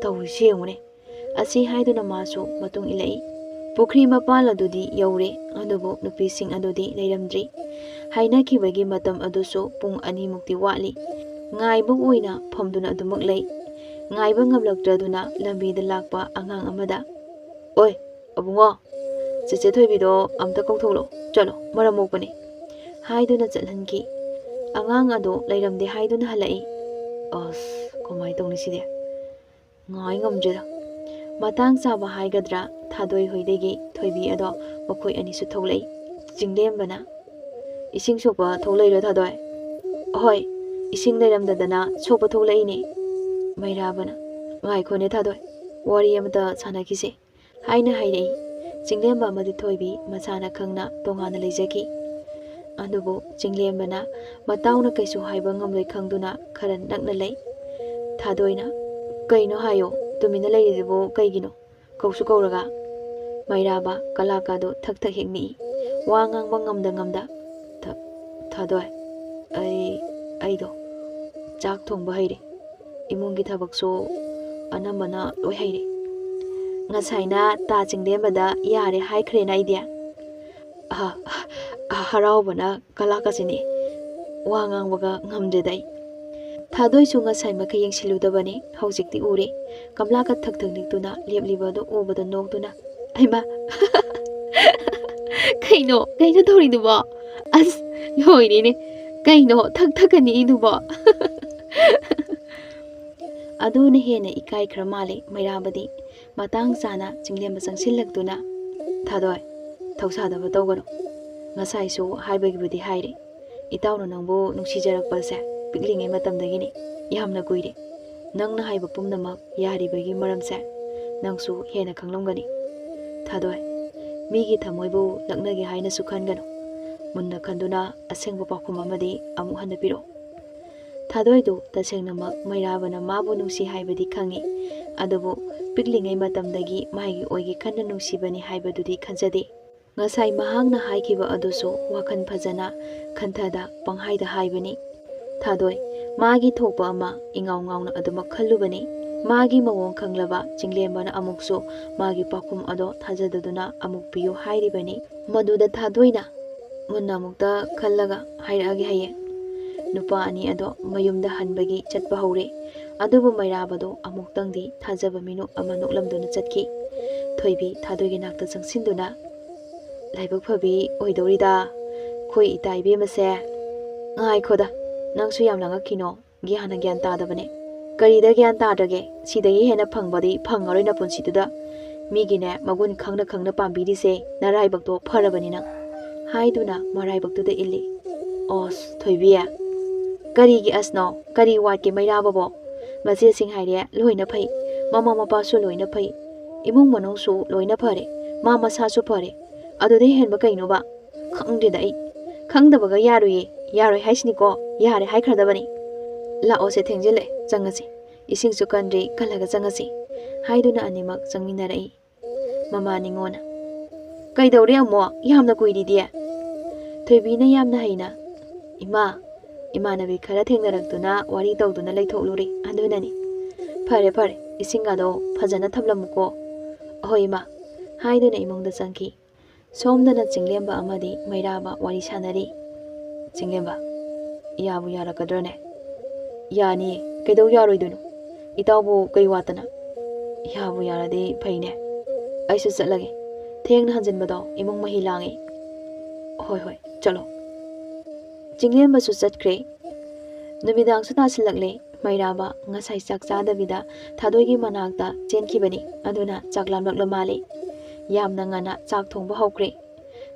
"ꯇꯧꯔꯤꯁꯤ ꯌꯦꯡꯉꯨꯅꯦ," ꯑꯁꯤ ꯍꯥꯏꯗꯨꯅ ꯃꯥꯁꯨ ꯃꯇꯨꯡ ꯏꯜꯂꯛꯏ꯫ ꯄꯨꯈ꯭ꯔꯤ ꯃꯄꯥꯟ ꯑꯗꯨꯗꯤ ꯌꯧꯔꯦ, ꯑꯗꯨꯕꯨ ꯅꯨꯄꯤꯁꯤꯡ ꯑꯗꯨꯗꯤ ꯂꯩꯔꯝꯗ꯭ꯔꯤ꯫ ꯍꯥꯏꯅꯈꯤꯕꯒꯤ ꯃꯇꯝ ꯑꯗꯨꯁꯨ ꯄꯨꯡ ꯑꯅꯤꯃꯨꯛꯇꯤ ꯋꯥꯠꯂꯤ꯫ ꯉꯥꯏꯕ ꯑꯣꯏꯅ ꯐꯝꯗꯨꯅ ꯑꯗꯨꯃꯛ ꯂꯩ꯫ ꯉꯥꯏꯕ ꯉꯝꯂꯛꯇ꯭ꯔꯗꯨꯅ ꯂꯝꯕꯤꯗ ꯂꯥꯛꯄ ꯑꯉꯥꯡ ꯑꯃꯗ, "ꯑꯣꯏ, ꯑꯕꯨꯡꯉꯣ, ꯆꯦꯆꯦ ꯊꯣꯏꯕꯤꯗꯣ ꯑꯝꯇ ꯀꯧꯊꯣꯛꯂꯣ, ꯆꯠꯂꯣ, ꯃꯔꯝ ꯃꯣꯛꯄꯅꯦ," ꯍꯥꯏꯗꯨꯅ ꯆꯠꯍꯟꯈꯤ꯫ ꯑꯉꯥꯡ ꯑꯗꯣ ꯂꯩꯔꯝꯗꯦ ꯍꯥꯏꯗꯨꯅ ꯍꯜꯂꯛꯏ꯫ ꯑꯁ, ꯀꯃꯥꯏꯅ ꯇꯧꯅꯤ ꯁꯤꯗꯤ? ꯉꯥꯏ ꯉꯝꯗ꯭ꯔꯦꯗ꯫ ꯃꯇꯥꯡ ꯆꯥꯕ ꯍꯥꯏꯒꯗ꯭ꯔꯥ, ꯊꯥꯗꯣꯏ ꯍꯣꯏꯗꯒꯤ ꯊꯣꯏꯕꯤ ꯑꯗꯣ ꯃꯈꯣꯏ ꯑꯅꯤꯁꯨ ꯊꯣꯛꯂꯛꯏ꯫ ꯆꯤꯡꯂꯦꯝꯕꯅ, "ꯏꯁꯤꯡ ꯁꯣꯛꯄ ꯊꯣꯛꯂꯛꯏꯔꯣ, ꯊꯥꯗꯣꯏ?" "ꯑꯍꯣꯏ, ꯏꯁꯤꯡ ꯂꯩꯔꯝꯗꯗꯅ ꯁꯣꯛꯄ ꯊꯣꯛꯂꯛꯏꯅꯦ꯫" ꯃꯩꯔꯥꯕꯅ, "ꯉꯥꯏꯈꯣꯅꯦ ꯊꯥꯗꯣꯏ, ꯋꯥꯔꯤ ꯑꯃꯇ ꯁꯥꯟꯅꯈꯤꯁꯦ," ꯍꯥꯏꯅ ꯍꯥꯏꯔꯛꯏ꯫ ꯆꯤꯡꯂꯦꯝꯕ ꯑꯃꯗꯤ ꯊꯣꯏꯕꯤ ꯃꯁꯥꯅ ꯈꯪꯅ ꯇꯣꯉꯥꯟꯅ ꯂꯩꯖꯈꯤ꯫ ꯑꯗꯨꯕꯨ ꯆꯤꯡꯂꯦꯝꯕꯅ ꯃꯇꯥꯎꯅ ꯀꯩꯁꯨ ꯍꯥꯏꯕ ꯉꯝꯂꯣꯏ ꯈꯪꯗꯨꯅ ꯈꯔ ꯅꯛꯅ ꯂꯩ꯫ ꯊꯥꯗꯣꯏꯅ, "ꯀꯩꯅꯣ ꯍꯥꯏꯌꯣ, ꯇꯨꯃꯤꯟꯅ ꯂꯩꯔꯤꯗꯨꯕꯨ ꯀꯩꯒꯤꯅꯣ? ꯀꯧꯁꯨ ꯀꯧꯔꯒ꯫" ꯃꯩꯔꯥꯕ ꯀꯂꯥꯀꯥꯗꯣ ꯊꯛ ꯊꯛ ꯍꯦꯛ ꯅꯤꯛꯏ꯫ ꯋꯥ ꯉꯥꯡꯕ ꯉꯝꯗ ꯉꯝꯗ, "ꯊ-, ꯊꯥꯗꯣꯏ, ꯑꯩ, ꯑꯩꯗꯣ ꯆꯥꯛ ꯊꯣꯡꯕ ꯍꯩꯔꯦ꯫ ꯏꯃꯨꯡꯒꯤ ꯊꯕꯛꯁꯨ ꯑꯅꯝꯕꯅ ꯂꯣꯏ ꯍꯩꯔꯦ꯫ ꯉꯁꯥꯏꯅ ꯇꯥ ꯆꯤꯡꯂꯦꯝꯕꯗ ꯌꯥꯔꯦ ꯍꯥꯏꯈ꯭ꯔꯦꯅ ꯑꯩꯗꯤ꯫" ꯑꯍ, ꯑꯍ, ꯍꯔꯥꯎꯕꯅ ꯀꯂꯥꯀꯁꯤꯅꯤ ꯋꯥ ꯉꯥꯡꯕꯒ ꯉꯝꯗ꯭ꯔꯦꯗ ꯑꯩ꯫ ꯊꯥꯗꯣꯏꯁꯨ ꯉꯁꯥꯏ ꯃꯈꯩ ꯌꯦꯡꯁꯤꯜꯂꯨꯗꯕꯅꯤ, ꯍꯧꯖꯤꯛꯇꯤ ꯎꯔꯦ꯫ ꯀꯝꯂꯥꯀ ꯊꯛ ꯊꯛ ꯅꯤꯛꯇꯨꯅ ꯂꯦꯞꯂꯤꯕ ꯑꯗꯨ ꯎꯕꯗ ꯅꯣꯛꯇꯨꯅ, "ꯍꯩꯃꯥ! ꯀꯩꯅꯣ, ꯀꯩꯅꯣ ꯇꯧꯔꯤꯗꯨꯕꯣ? ꯑꯁ, ꯂꯣꯏꯔꯦꯅꯦ! ꯀꯩꯅꯣ ꯊꯛ ꯊꯛꯀ ꯅꯤꯛꯏꯗꯨꯕꯣ?" ꯑꯗꯨꯅ ꯍꯦꯟꯅ ꯏꯀꯥꯏꯈ꯭ꯔ ꯃꯥꯜꯂꯦ ꯃꯩꯔꯥꯕꯗꯤ꯫ ꯃꯇꯥꯡ ꯆꯥꯅ ꯆꯤꯡꯂꯦꯝꯕ ꯆꯪꯁꯤꯜꯂꯛꯇꯨꯅ, "ꯊꯥꯗꯣꯏ, ꯊꯧꯁꯥꯗꯕ ꯇꯧꯒꯅꯨ꯫ ꯉꯁꯥꯏꯁꯨ ꯍꯥꯏꯕꯒꯤꯕꯨꯗꯤ ꯍꯥꯏꯔꯦ꯫ ꯏꯇꯥꯎꯅ ꯅꯪꯕꯨ ꯅꯨꯡꯁꯤꯖꯔꯛꯄꯁꯦ ꯄꯤꯛꯂꯤꯉꯩ ꯃꯇꯝꯗꯒꯤꯅꯤ꯫ ꯌꯥꯝꯅ ꯀꯨꯏꯔꯦ꯫ ꯅꯪꯅ ꯍꯥꯏꯕ ꯄꯨꯝꯅꯃꯛ ꯌꯥꯔꯤꯕꯒꯤ ꯃꯔꯝꯁꯦ ꯅꯪꯁꯨ ꯍꯦꯟꯅ ꯈꯪꯂꯝꯒꯅꯤ꯫ ꯊꯥꯗꯣꯏ, ꯃꯤꯒꯤ ꯊꯃꯣꯏꯕꯨ ꯂꯛꯅꯒꯦ ꯍꯥꯏꯅꯁꯨ ꯈꯟꯒꯅꯨ꯫ ꯃꯨꯟꯅ ꯈꯟꯗꯨꯅ ꯑꯁꯦꯡꯕ ꯄꯥꯎꯈꯨꯝ ꯑꯃꯗꯤ ꯑꯃꯨꯛ ꯍꯟꯅ ꯄꯤꯔꯛꯎ꯫ ꯊꯥꯗꯣꯏꯗꯨ ꯇꯁꯦꯡꯅꯃꯛ ꯃꯩꯔꯥꯕꯅ ꯃꯥꯕꯨ ꯅꯨꯡꯁꯤ ꯍꯥꯏꯕꯗꯤ ꯈꯪꯏ, ꯑꯗꯨꯕꯨ ꯄꯤꯛꯂꯤꯉꯩ ꯃꯇꯝꯗꯒꯤ ꯃꯥꯒꯤ ꯑꯣꯏꯒꯦ ꯈꯟꯅ ꯅꯨꯡꯁꯤꯕꯅꯤ ꯍꯥꯏꯕꯗꯨꯗꯤ ꯈꯟꯖꯗꯦ꯫ ꯉꯁꯥꯏ ꯃꯍꯥꯛꯅ ꯍꯥꯏꯈꯤꯕ ꯑꯗꯨꯁꯨ ꯋꯥꯈꯜ ꯐꯖꯅ ꯈꯟꯊꯗ ꯄꯪꯍꯥꯏꯗ ꯍꯥꯏꯕꯅꯤ꯫ ꯊꯥꯗꯣꯏ, ꯃꯥꯒꯤ ꯊꯣꯛꯄ ꯑꯃ ꯏꯉꯥꯎ ꯉꯥꯎꯅ ꯑꯗꯨꯃꯛ ꯈꯜꯂꯨꯕꯅꯤ꯫ ꯃꯥꯒꯤ ꯃꯑꯣꯡ ꯈꯪꯂꯕ ꯆꯤꯡꯂꯦꯝꯕꯅ ꯑꯃꯨꯛꯁꯨ ꯃꯥꯒꯤ ꯄꯥꯎꯈꯨꯝ ꯑꯗꯣ ꯊꯥꯖꯗꯗꯨꯅ ꯑꯃꯨꯛ ꯄꯤꯌꯨ ꯍꯥꯏꯔꯤꯕꯅꯤ꯫ ꯃꯗꯨꯗ ꯊꯥꯗꯣꯏꯅ ꯃꯨꯟꯅ ꯑꯃꯨꯛꯇ ꯈꯜꯂꯒ ꯍꯥꯏꯔꯛꯑꯒꯦ ꯍꯌꯦꯡ꯫ ꯅꯨꯄꯥ ꯑꯅꯤ ꯑꯗꯣ ꯃꯌꯨꯝꯗ ꯍꯟꯕꯒꯤ ꯆꯠꯄ ꯍꯧꯔꯦ꯫ ꯑꯗꯨꯕꯨ ꯃꯩꯔꯥꯕꯗꯣ ꯑꯃꯨꯛꯇꯪꯗꯤ ꯊꯥꯖꯕ ꯃꯤꯅꯣꯛ ꯑꯃ ꯅꯣꯛꯂꯝꯗꯨꯅ ꯆꯠꯈꯤ꯫ ꯊꯣꯏꯕꯤ ꯊꯥꯗꯣꯏꯒꯤ ꯅꯥꯛꯇ ꯆꯪꯁꯤꯟꯗꯨꯅ, "ꯂꯥꯏꯕꯛ ꯐꯕꯤ ꯑꯣꯏꯗꯧꯔꯤꯗ, ꯑꯩꯈꯣꯏ ꯏꯇꯥ ꯏꯕꯦꯝꯃꯁꯦ꯫ ꯉꯥꯏꯈꯣꯗ, ꯅꯪꯁꯨ ꯌꯥꯝ ꯂꯥꯡꯉꯛꯈꯤꯅꯣ, ꯒ꯭ꯌꯥꯟꯅ ꯒ꯭ꯌꯥꯟ ꯇꯥꯗꯕꯅꯦ꯫ ꯀꯔꯤꯗ ꯒ꯭ꯌꯥꯟ ꯇꯥꯗ꯭ꯔꯒꯦ? ꯁꯤꯗꯒꯤ ꯍꯦꯟꯅ ꯐꯪꯕꯗꯤ ꯐꯪꯉꯔꯣꯏ ꯅꯄꯨꯟꯁꯤꯗꯨꯗ꯫ ꯃꯤꯒꯤꯅꯦ, ꯃꯒꯨꯟ ꯈꯪꯅ ꯈꯪꯅ ꯄꯥꯝꯕꯤꯔꯤꯁꯦ ꯅꯔꯥꯏꯕꯛꯇꯣ ꯐꯔꯕꯅꯤ ꯅꯪ", ꯍꯥꯏꯗꯨꯅ ꯃꯔꯥꯏꯕꯛꯇꯨꯗ ꯏꯜꯂꯤ꯫ ꯑꯣꯁ, ꯊꯣꯏꯕꯤ, ꯀꯔꯤꯒꯤ ꯑꯁꯅꯣ? ꯀꯔꯤ ꯋꯥꯠꯀꯦ ꯃꯩꯔꯥꯕꯕꯣ? ꯃꯆꯦꯁꯤꯡ ꯍꯥꯏꯔꯦ ꯂꯣꯏꯅ ꯐꯩ, ꯃꯃꯥ ꯃꯄꯥꯁꯨ ꯂꯣꯏꯅ ꯐꯩ, ꯏꯃꯨꯡ ꯃꯅꯨꯡꯁꯨ ꯂꯣꯏꯅ ꯐꯔꯦ, ꯃꯥ ꯃꯁꯥꯁꯨ ꯐꯔꯦ꯫ ꯑꯗꯨꯗꯩ ꯍꯦꯟꯕ ꯀꯩꯅꯣꯕ? ꯈꯪꯗꯦꯗ ꯑꯩ꯫ ꯈꯪꯗꯕꯒ ꯌꯥꯔꯣꯏꯌꯦ, ꯌꯥꯔꯣꯏ ꯍꯥꯏꯁꯤꯅꯤꯀꯣ, ꯌꯥꯔꯦ ꯍꯥꯏꯈ꯭ꯔꯗꯕꯅꯤ꯫ ꯂꯥꯛꯑꯣꯁꯦ, ꯊꯦꯡꯖꯤꯜꯂꯦ, ꯆꯪꯉꯁꯤ꯫ ꯏꯁꯤꯡꯁꯨ ꯀꯟꯗ꯭ꯔꯤ, ꯀꯜꯂꯒ ꯆꯪꯉꯁꯤ, ꯍꯥꯏꯗꯨꯅ ꯑꯅꯤꯃꯛ ꯆꯪꯃꯤꯟꯅꯔꯛꯏ꯫ ꯃꯃꯥ ꯅꯤꯉꯣꯟꯅ, "ꯀꯩꯗꯧꯔꯦ ꯑꯃꯨꯛ? ꯌꯥꯝꯅ ꯀꯨꯏꯔꯤꯗꯤ?" ꯊꯣꯏꯕꯤꯅ ꯌꯥꯝꯅ ꯍꯩꯅ, "ꯏꯃꯥ, ꯏꯃꯥꯟꯅꯕꯤ ꯈꯔ ꯊꯦꯡꯅꯔꯛꯇꯨꯅ ꯋꯥꯔꯤ ꯇꯧꯗꯨꯅ ꯂꯩꯊꯣꯛꯂꯨꯔꯦ, ꯑꯗꯨꯅꯅꯤ꯫" "ꯐꯔꯦ, ꯐꯔꯦ, ꯏꯁꯤꯡ ꯑꯗꯣ ꯐꯖꯅ ꯊꯝꯂꯝꯃꯨꯀꯣ꯫" "ꯑꯍꯣꯏ, ꯏꯃꯥ", ꯍꯥꯏꯗꯨꯅ ꯏꯃꯨꯡꯗ ꯆꯪꯈꯤ꯫ ꯁꯣꯝꯗꯅ ꯆꯤꯡꯂꯦꯝꯕ ꯑꯃꯗꯤ ꯃꯩꯔꯥꯕ ꯋꯥꯔꯤ ꯁꯥꯟꯅꯔꯤ꯫ ꯆꯤꯡꯂꯦꯝꯕ, "ꯌꯥꯕꯨ ꯌꯥꯔꯛꯀꯗ꯭ꯔꯅꯦ?" "ꯌꯥꯅꯤꯌꯦ, ꯀꯩꯗꯧ ꯌꯥꯔꯣꯏꯗꯣꯏꯅꯣ? ꯏꯇꯥꯎꯕꯨ ꯀꯩ ꯋꯥꯠꯇꯅ?" "ꯌꯥꯕꯨ ꯌꯥꯔꯗꯤ ꯐꯩꯅꯦ꯫ ꯑꯩꯁꯨ ꯆꯠꯂꯒꯦ, ꯊꯦꯡꯅ ꯍꯟꯖꯤꯟꯕꯗꯣ ꯏꯃꯨꯡ ꯃꯍꯤ ꯂꯥꯡꯉꯤ꯫" "ꯍꯣꯏ, ꯍꯣꯏ, ꯆꯠꯂꯣ꯫" ꯆꯤꯡꯂꯦꯝꯕꯁꯨ ꯆꯠꯈ꯭ꯔꯦ꯫ ꯅꯨꯃꯤꯗꯥꯡꯁꯨ ꯇꯥꯁꯤꯜꯂꯛꯂꯦ꯫ ꯃꯩꯔꯥꯕ ꯉꯁꯥꯏ ꯆꯥꯛ ꯆꯥꯗꯕꯤꯗ ꯊꯥꯗꯣꯏꯒꯤ ꯃꯅꯥꯛꯇ ꯆꯦꯟꯈꯤꯕꯅꯤ꯫ ꯑꯗꯨꯅ ꯆꯥꯛ ꯂꯥꯝꯂꯛꯂ ꯃꯥꯜꯂꯦ꯫ ꯌꯥꯝꯅ ꯉꯟꯅ ꯆꯥꯛ ꯊꯣꯡꯕ ꯍꯧꯈ꯭ꯔꯦ꯫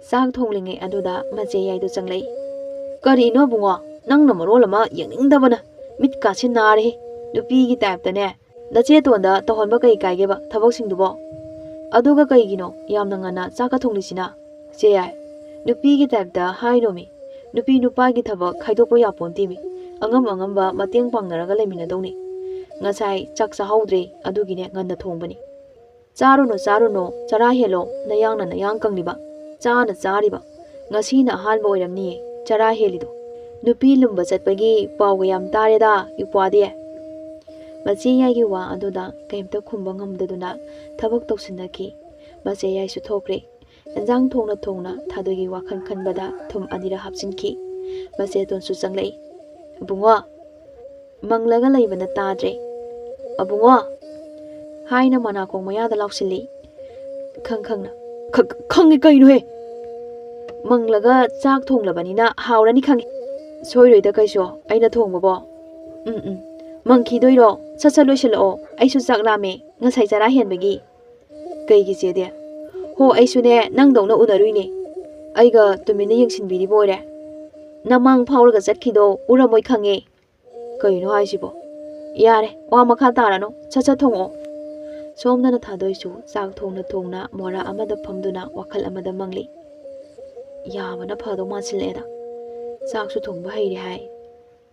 ꯆꯥꯛ ꯊꯣꯡꯂꯤꯉꯩ ꯑꯗꯨꯗ ꯃꯆꯦ ꯌꯥꯏꯗꯣ ꯆꯪꯂꯛꯏ꯫ "ꯀꯔꯤꯅꯣ ꯏꯕꯨꯡꯉꯣ? ꯅꯪꯅ ꯃꯔꯣꯜ ꯑꯃ ꯌꯦꯡꯅꯤꯡꯗꯕꯅ꯫ ꯃꯤꯠꯀꯥꯁꯦ ꯅꯥꯔꯦꯍꯦ꯫ ꯅꯨꯄꯤꯒꯤ ꯇꯥꯏꯞꯇꯅꯦ꯫ ꯅꯆꯦꯇꯣꯟꯗ ꯇꯧꯍꯟꯕ ꯀꯩ ꯀꯥꯏꯒꯦꯕ ꯊꯕꯛꯁꯤꯡꯗꯨꯕꯣ?" ꯑꯗꯨꯒ ꯀꯩꯒꯤꯅꯣ ꯌꯥꯝꯅ ꯉꯟꯅ ꯆꯥꯛꯀ ꯊꯣꯡꯂꯤꯁꯤꯅ? ꯆꯦ ꯌꯥꯏ, ꯅꯨꯄꯤꯒꯤ ꯇꯥꯏꯞꯇ ꯍꯥꯏꯅꯣꯃꯤ꯫ ꯅꯨꯄꯤ ꯅꯨꯄꯥꯒꯤ ꯊꯕꯛ ꯈꯥꯏꯗꯣꯛꯄ ꯌꯥꯄꯣꯟꯇꯦꯃꯤ꯫ ꯑꯉꯝ ꯑꯉꯝꯕ ꯃꯇꯦꯡ ꯄꯥꯡꯅꯔꯒ ꯂꯩꯃꯤꯟꯅꯗꯧꯅꯤ꯫ ꯉꯁꯥꯏ ꯆꯥꯛ ꯆꯥꯍꯧꯗ꯭ꯔꯦ, ꯑꯗꯨꯒꯤꯅꯦ ꯉꯟꯅ ꯊꯣꯡꯕꯅꯤ꯫ ꯆꯥꯔꯨꯅꯣ, ꯆꯥꯔꯨꯅꯣ, ꯆꯔꯥ ꯍꯦꯜꯂꯣ, ꯅꯌꯥꯡꯅ ꯅꯌꯥꯡ ꯀꯪꯂꯤꯕ꯫ ꯆꯥꯅ ꯆꯥꯔꯤꯕ꯫ ꯉꯁꯤꯅ ꯑꯍꯥꯟꯕ ꯑꯣꯏꯔꯝꯅꯤꯌꯦ ꯆꯔꯥ ꯍꯦꯜꯂꯤꯗꯣ꯫ ꯅꯨꯄꯤ ꯂꯨꯝꯕ ꯆꯠꯄꯒꯤ ꯄꯥꯎꯒ ꯌꯥꯝ ꯇꯥꯔꯦꯗ, ꯏꯄ꯭ꯋꯥꯗꯤ꯫ ꯃꯆꯦ ꯌꯥꯏꯒꯤ ꯋꯥ ꯑꯗꯨꯗ ꯀꯩꯝꯇ ꯈꯨꯝꯕ ꯉꯝꯗꯗꯨꯅ ꯊꯕꯛ ꯇꯧꯁꯤꯟꯅꯈꯤ꯫ ꯃꯆꯦ ꯌꯥꯏꯁꯨ ꯊꯣꯛꯈ꯭ꯔꯦ꯫ ꯏꯟꯖꯥꯡ ꯊꯣꯡꯅ ꯊꯣꯡꯅ ꯊꯥꯗꯣꯏꯒꯤ ꯋꯥꯈꯜ ꯈꯟꯕꯗ ꯊꯨꯝ ꯑꯅꯤꯔꯛ ꯍꯥꯞꯆꯤꯟꯈꯤ꯫ ꯃꯆꯦꯇꯣꯟꯁꯨ ꯆꯪꯂꯛꯏ꯫ "ꯏꯕꯨꯡꯉꯣ!" ꯃꯪꯂꯒ ꯂꯩꯕꯅ ꯇꯥꯗ꯭ꯔꯦ꯫ "ꯑꯕꯨꯡꯉꯣ!" ꯍꯥꯏꯅ ꯃꯅꯥꯀꯣꯡ ꯃꯌꯥꯗ ꯂꯥꯎꯁꯤꯜꯂꯤ꯫ ꯈꯪ ꯈꯪꯅ, "ꯈ-, ꯈꯪꯉꯤ ꯀꯩꯅꯣꯍꯦ?" "ꯃꯪꯂꯒ ꯆꯥꯛ ꯊꯣꯡꯂꯕꯅꯤꯅ ꯍꯥꯎꯔꯅꯤ ꯈꯪꯉꯤ꯫ ꯁꯣꯏꯔꯣꯏꯗ ꯀꯩꯁꯨ, ꯑꯩꯅ ꯊꯣꯡꯕꯕꯣ꯫ ꯎꯝ, ꯎꯝ꯫ ꯃꯪꯈꯤꯗꯣꯏꯔꯣ? ꯁꯠ ꯁꯠ ꯂꯣꯏꯁꯤꯜꯂꯛꯑꯣ, ꯑꯩꯁꯨ ꯆꯥꯛ ꯂꯥꯝꯃꯦ, ꯉꯁꯥꯏ ꯆꯔꯥ ꯍꯦꯟꯕꯒꯤ꯫" "ꯀꯩꯒꯤ ꯆꯦꯗꯤ?" "ꯍꯣ, ꯑꯩꯁꯨꯅꯦ ꯅꯪꯗꯧꯅ ꯎꯅꯔꯨꯏꯅꯦ꯫ ꯑꯩꯒ ꯇꯨꯃꯤꯟꯅ ꯌꯦꯡꯁꯤꯟꯕꯤꯔꯤꯕ ꯑꯣꯏꯔꯦ꯫ ꯅꯃꯥꯡ ꯐꯥꯎꯔꯒ ꯆꯠꯈꯤꯗꯣ ꯎꯔꯝꯃꯣꯏ ꯈꯪꯉꯦ꯫ ꯀꯩꯅꯣ ꯍꯥꯏꯁꯤꯕꯣ? ꯌꯥꯔꯦ, ꯋꯥ ꯃꯈꯥ ꯇꯥꯔꯅꯨ, ꯁꯠ ꯁꯠ ꯊꯣꯡꯉꯛꯑꯣ꯫" ꯁꯣꯝꯗꯅ ꯊꯥꯗꯣꯏꯁꯨ ꯆꯥꯛ ꯊꯣꯡꯅ ꯊꯣꯡꯅ ꯃꯣꯔꯥ ꯑꯃꯗ ꯐꯝꯗꯨꯅ ꯋꯥꯈꯜ ꯑꯃꯗ ꯃꯪꯂꯤ꯫ "ꯌꯥꯕꯅ ꯐꯗꯧ ꯃꯥꯟꯁꯤꯜꯂꯛꯑꯦꯗ꯫ ꯆꯥꯛꯁꯨ ꯊꯣꯡꯕ ꯍꯩꯔꯦ ꯍꯥꯏ,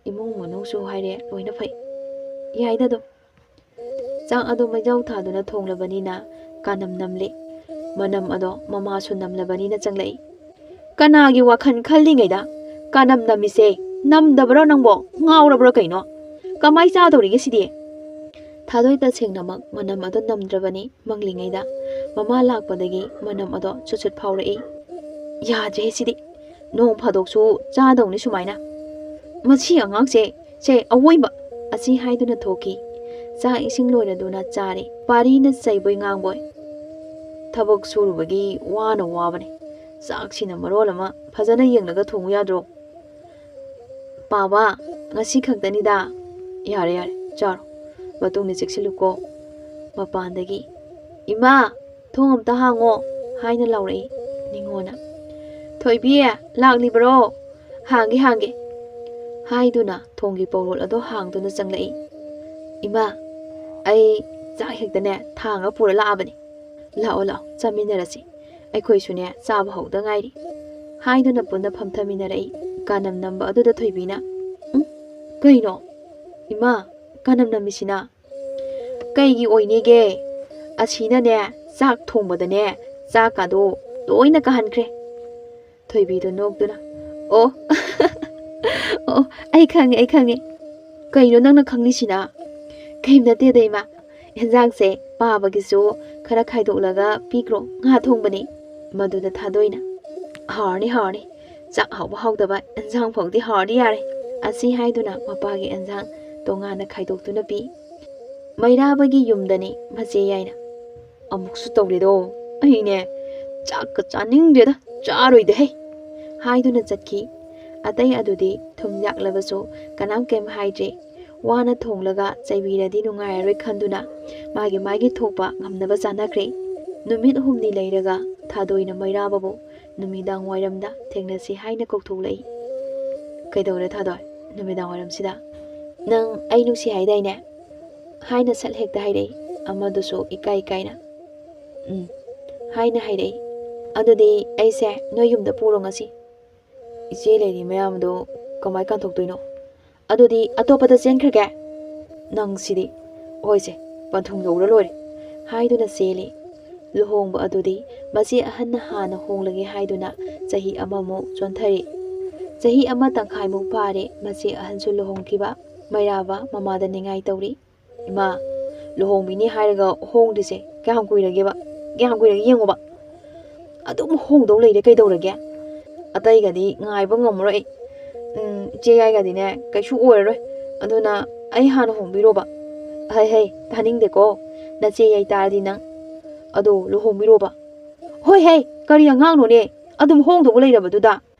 ꯏꯃꯨꯡ ꯃꯅꯨꯡꯁꯨ ꯍꯥꯏꯔꯦ, ꯂꯣꯏꯅ ꯐꯩ꯫ ꯌꯥꯏꯗ ꯑꯗꯨꯝ꯫" ꯆꯥꯛ ꯑꯗꯨ ꯃꯩꯖꯥꯎ ꯊꯥꯗꯨꯅ ꯊꯣꯡꯂꯕꯅꯤꯅ ꯀꯥꯅꯝ ꯅꯝꯂꯤ꯫ ꯃꯅꯝ ꯑꯗꯣ ꯃꯃꯥꯁꯨ ꯅꯝꯂꯕꯅꯤꯅ ꯆꯪꯂꯛꯏ꯫ "ꯀꯅꯥꯒꯤ ꯋꯥꯈꯜ ꯈꯜꯂꯤꯉꯩꯗ ꯀꯥꯅꯝ ꯅꯝꯃꯤꯁꯦ? ꯅꯝꯗꯕ꯭ꯔꯣ ꯅꯪꯕꯣ? ꯉꯥꯎꯔꯕ꯭ꯔꯣ ꯀꯩꯅꯣ? ꯀꯃꯥꯏ ꯆꯥꯗꯧꯔꯤꯒꯦ ꯁꯤꯗꯤ?" ꯊꯥꯗꯣꯏ ꯇꯁꯦꯡꯅꯃꯛ ꯃꯅꯝ ꯑꯗꯣ ꯅꯝꯗ꯭ꯔꯕꯅꯤ꯫ ꯃꯪꯂꯤꯉꯩꯗ ꯃꯃꯥ ꯂꯥꯛꯄꯗꯒꯤ ꯃꯅꯝ ꯑꯗꯣ ꯆꯨꯠ ꯆꯨꯠ ꯐꯥꯎꯔꯛꯏ꯫ "ꯌꯥꯗ꯭ꯔꯦ ꯁꯤꯗꯤ꯫ ꯅꯣꯡ ꯐꯥꯗꯣꯛꯁꯨ ꯆꯥꯗꯧꯅꯤ ꯁꯨꯃꯥꯏꯅ꯫ ꯃꯁꯤ ꯑꯉꯥꯡꯁꯦ, ꯁꯦ ꯑꯋꯣꯏꯕ!" ꯑꯁꯤ ꯍꯥꯏꯗꯨꯅ ꯊꯣꯛꯈꯤ꯫ ꯆꯥꯛ ꯏꯁꯤꯡ ꯂꯣꯏꯔꯗꯨꯅ ꯆꯥꯔꯦ꯫ ꯄꯥꯔꯤꯅ ꯆꯩꯕꯣꯏ ꯉꯥꯡꯕꯣꯏ꯫ ꯊꯕꯛ ꯁꯨꯔꯨꯕꯒꯤ ꯋꯥꯅ ꯋꯥꯕꯅꯦ꯫ ꯆꯥꯛꯁꯤꯅ ꯃꯔꯣꯜ ꯑꯃ ꯐꯖꯅ ꯌꯦꯡꯂꯒ ꯊꯣꯡꯉꯨ ꯌꯥꯗ꯭ꯔꯣ? "ꯄꯥꯕ, ꯉꯁꯤ ꯈꯛꯇꯅꯤꯗ꯫" "ꯌꯥꯔꯦ, ꯌꯥꯔꯦ, ꯆꯥꯔꯣ꯫ ꯃꯇꯨꯡꯗ ꯆꯦꯛꯁꯤꯜꯂꯨꯀꯣ꯫" ꯃꯄꯥꯟꯗꯒꯤ, "ꯏꯃꯥ, ꯊꯣꯡ ꯑꯝꯇ ꯍꯥꯡꯉꯣ" ꯍꯥꯏꯅ ꯂꯥꯎꯔꯛꯏ ꯅꯤꯉꯣꯅ꯫ "ꯊꯣꯏꯕꯤ, ꯂꯥꯛꯂꯤꯕꯔꯣ? ꯍꯥꯡꯒꯦ, ꯍꯥꯡꯒꯦ" ꯍꯥꯏꯗꯨꯅ ꯊꯣꯡꯒꯤ ꯄꯧꯔꯣꯜ ꯑꯗꯣ ꯍꯥꯡꯗꯨꯅ ꯆꯪꯂꯛꯏ꯫ "ꯏꯃꯥ, ꯑꯩ ꯆꯥꯛ ꯍꯦꯛꯇꯅꯦ ꯊꯥꯡꯉ ꯄꯨꯔ ꯂꯥꯛꯑꯕꯅꯤ꯫ "ꯂꯥꯛꯑꯣ, ꯂꯥꯛꯑꯣ, ꯆꯥꯃꯤꯟꯅꯔꯁꯤ꯫ ꯑꯩꯈꯣꯏꯁꯨꯅꯦ ꯆꯥꯕ ꯍꯧꯗ ꯉꯥꯏꯔꯤ", ꯍꯥꯏꯗꯨꯅ ꯄꯨꯟꯅ ꯐꯝꯊꯃꯤꯟꯅꯔꯛꯏ꯫ ꯀꯥꯅꯝ ꯅꯝꯕ ꯑꯗꯨꯗ ꯊꯣꯏꯕꯤꯅ, "ꯎꯝ? ꯀꯩꯅꯣ? ꯏꯃꯥ, ꯀꯥꯅꯝ ꯅꯝꯃꯤꯁꯤꯅ?" "ꯀꯩꯒꯤ ꯑꯣꯏꯅꯤꯒꯦ? ꯑꯁꯤꯅꯅꯦ, ꯆꯥꯛ ꯊꯣꯡꯕꯗꯅꯦ, ꯆꯥꯛꯀꯗꯣ ꯂꯣꯏꯅ ꯀꯥꯍꯟꯈ꯭ꯔꯦ꯫" ꯊꯣꯏꯕꯤꯗꯣ ꯅꯣꯛꯇꯨꯅ, "ꯑꯣ, ꯑꯣ, ꯑꯩ ꯈꯪꯉꯦ, ꯑꯩ ꯈꯪꯉꯦ꯫ ꯀꯩꯅꯣ ꯅꯪꯅ ꯈꯪꯂꯤꯁꯤꯅ?" "ꯀꯩꯝ ꯅꯠꯇꯦꯗ, ꯏꯃꯥ꯫ ꯍꯦꯟꯖꯥꯡꯁꯦ ꯄꯥꯕꯒꯤꯁꯨ ꯈꯔ ꯈꯥꯏꯗꯣꯛꯂꯒ ꯄꯤꯈ꯭ꯔꯣ, ꯉꯥ ꯊꯣꯡꯕꯅꯤ꯫" ꯃꯗꯨꯗ ꯊꯥꯗꯣꯏꯅ, "ꯍꯥꯎꯔꯅꯤ, ꯍꯥꯎꯔꯅꯤ꯫ ꯆꯥꯛ ꯍꯥꯎꯕ ꯍꯥꯎꯇꯕ ꯏꯟꯖꯥꯡ ꯐꯥꯎꯗꯤ ꯍꯥꯎꯔꯗꯤ ꯌꯥꯔꯦ꯫" ꯑꯁꯤ ꯍꯥꯏꯗꯨꯅ ꯃꯄꯥꯒꯤ ꯏꯟꯖꯥꯡ ꯇꯣꯉꯥꯟꯅ ꯈꯥꯏꯗꯣꯛꯇꯨꯅ ꯄꯤ꯫ ꯃꯩꯔꯥꯕꯒꯤ ꯌꯨꯝꯗꯅꯤ ꯃꯆꯦ ꯌꯥꯏꯅ꯫ "ꯑꯃꯨꯛꯁꯨ ꯇꯧꯔꯦꯗꯣ꯫ ꯑꯩꯅꯦ ꯆꯥꯛꯀ ꯆꯥꯅꯤꯡꯗꯦꯗ, ꯆꯥꯔꯣꯏꯗꯍꯦ," ꯍꯥꯏꯗꯨꯅ ꯆꯠꯈꯤ꯫ ꯑꯇꯩ ꯑꯗꯨꯗꯤ ꯊꯨꯝ ꯌꯥꯛꯂꯕꯁꯨ ꯀꯅꯥꯝ ꯀꯩꯝ ꯍꯥꯏꯗ꯭ꯔꯦ꯫ ꯋꯥꯅ ꯊꯣꯡꯂꯒ ꯆꯩꯕꯤꯔꯗꯤ ꯅꯨꯡꯉꯥꯏꯔꯔꯣꯏ ꯈꯟꯗꯨꯅ ꯃꯥꯒꯤ ꯃꯥꯒꯤ ꯊꯣꯛꯄ ꯉꯝꯅꯕ ꯆꯥꯅꯈ꯭ꯔꯦ꯫ ꯅꯨꯃꯤꯠ ꯍꯨꯝꯅꯤ ꯂꯩꯔꯒ ꯊꯥꯗꯣꯏꯅ ꯃꯩꯔꯥꯕꯕꯨ ꯅꯨꯃꯤꯗꯥꯡ ꯋꯥꯏꯔꯝꯗ ꯊꯦꯡꯅꯁꯤ ꯍꯥꯏꯅ ꯀꯧꯊꯣꯛꯂꯛꯏ꯫ "ꯀꯩꯗꯧꯔꯦ ꯊꯥꯗꯣꯏ, ꯅꯨꯃꯤꯗꯥꯡ ꯋꯥꯏꯔꯝꯁꯤꯗ? ꯅꯪ ꯑꯩ ꯅꯨꯡꯁꯤ ꯍꯥꯏꯗꯥꯏꯅꯦ?" ꯍꯥꯏꯅ ꯁꯠ ꯍꯦꯛꯇ ꯍꯥꯏꯔꯛꯏ꯫ ꯑꯃꯗꯨꯁꯨ ꯏꯀꯥꯏ ꯏꯀꯥꯏꯅ, "ꯎꯝ," ꯍꯥꯏꯅ ꯍꯥꯏꯔꯛꯏ꯫ "ꯑꯗꯨꯗꯤ ꯑꯩꯁꯦ ꯅꯣꯏ ꯌꯨꯝꯗ ꯄꯨꯔꯣ ꯉꯁꯤ?" "ꯏꯆꯦ ꯂꯩꯔꯤ ꯃꯌꯥꯝꯗꯣ ꯀꯃꯥꯏ ꯀꯥꯟꯊꯣꯛꯇꯣꯏꯅꯣ? ꯑꯗꯨꯗꯤ ꯑꯇꯣꯞꯄꯗ ꯆꯦꯟꯈ꯭ꯔꯒꯦ꯫" "ꯅꯪꯁꯤꯗꯤ, ꯍꯣꯏꯁꯦ, ꯄꯟꯊꯨꯡ ꯌꯧꯔ ꯂꯣꯏꯔꯦ," ꯍꯥꯏꯗꯨꯅ ꯆꯦꯜꯂꯤ꯫ ꯂꯨꯍꯣꯡꯕ ꯑꯗꯨꯗꯤ ꯃꯆꯦ ꯑꯍꯟꯅ ꯍꯥꯟꯅ ꯍꯣꯡꯂꯒꯦ ꯍꯥꯏꯗꯨꯅ ꯆꯍꯤ ꯑꯃꯃꯨꯛ ꯆꯣꯟꯊꯔꯤ꯫ ꯆꯍꯤ ꯑꯃ ꯇꯪꯈꯥꯏꯃꯨꯛ ꯐꯥꯔꯦ ꯃꯆꯦ ꯑꯍꯟꯁꯨ ꯂꯨꯍꯣꯡꯈꯤꯕ꯫ ꯃꯩꯔꯥꯕ ꯃꯃꯥꯗ ꯅꯤꯡꯉꯥꯏ ꯇꯧꯔꯤ꯫ "ꯏꯃꯥ, ꯂꯨꯍꯣꯡꯕꯤꯅꯤ ꯍꯥꯏꯔꯒ ꯍꯣꯡꯗ꯭ꯔꯤꯁꯦ ꯀꯌꯥꯝ ꯀꯨꯏꯔꯒꯦꯕ? ꯀꯌꯥꯝ ꯀꯨꯏꯔꯒꯦ ꯌꯦꯡꯉꯣꯕ꯫ ꯑꯗꯨꯝ ꯍꯣꯡꯗꯧ ꯂꯩꯔꯦ, ꯀꯩꯗꯧꯔꯒꯦ? ꯑꯇꯩꯒꯗꯤ ꯉꯥꯏꯕ ꯉꯝꯃꯔꯣꯏ ꯑꯩ꯫ ꯎꯝ, ꯏꯆꯦ ꯌꯥꯏꯒꯗꯤꯅꯦ ꯀꯩꯁꯨ ꯑꯣꯏꯔꯔꯣꯏ꯫ ꯑꯗꯨꯅ ꯑꯩ ꯍꯥꯟꯅ ꯍꯣꯡꯕꯤꯔꯣꯕ꯫" "ꯍꯩ, ꯍꯩ, ꯇꯥꯅꯤꯡꯗꯦꯀꯣ꯫ ꯅꯆꯦ ꯌꯥꯏ ꯇꯥꯔꯗꯤ ꯅꯪ꯫ ꯑꯗꯣ ꯂꯨꯍꯣꯡꯕꯤꯔꯣꯕ꯫" "ꯍꯣꯏ ꯍꯦ, ꯀꯔꯤ ꯑꯉꯥꯡꯅꯣꯅꯦ? ꯑꯗꯨꯝ ꯍꯣꯡꯗꯧꯕ ꯂꯩꯔꯕꯗꯨꯗ?"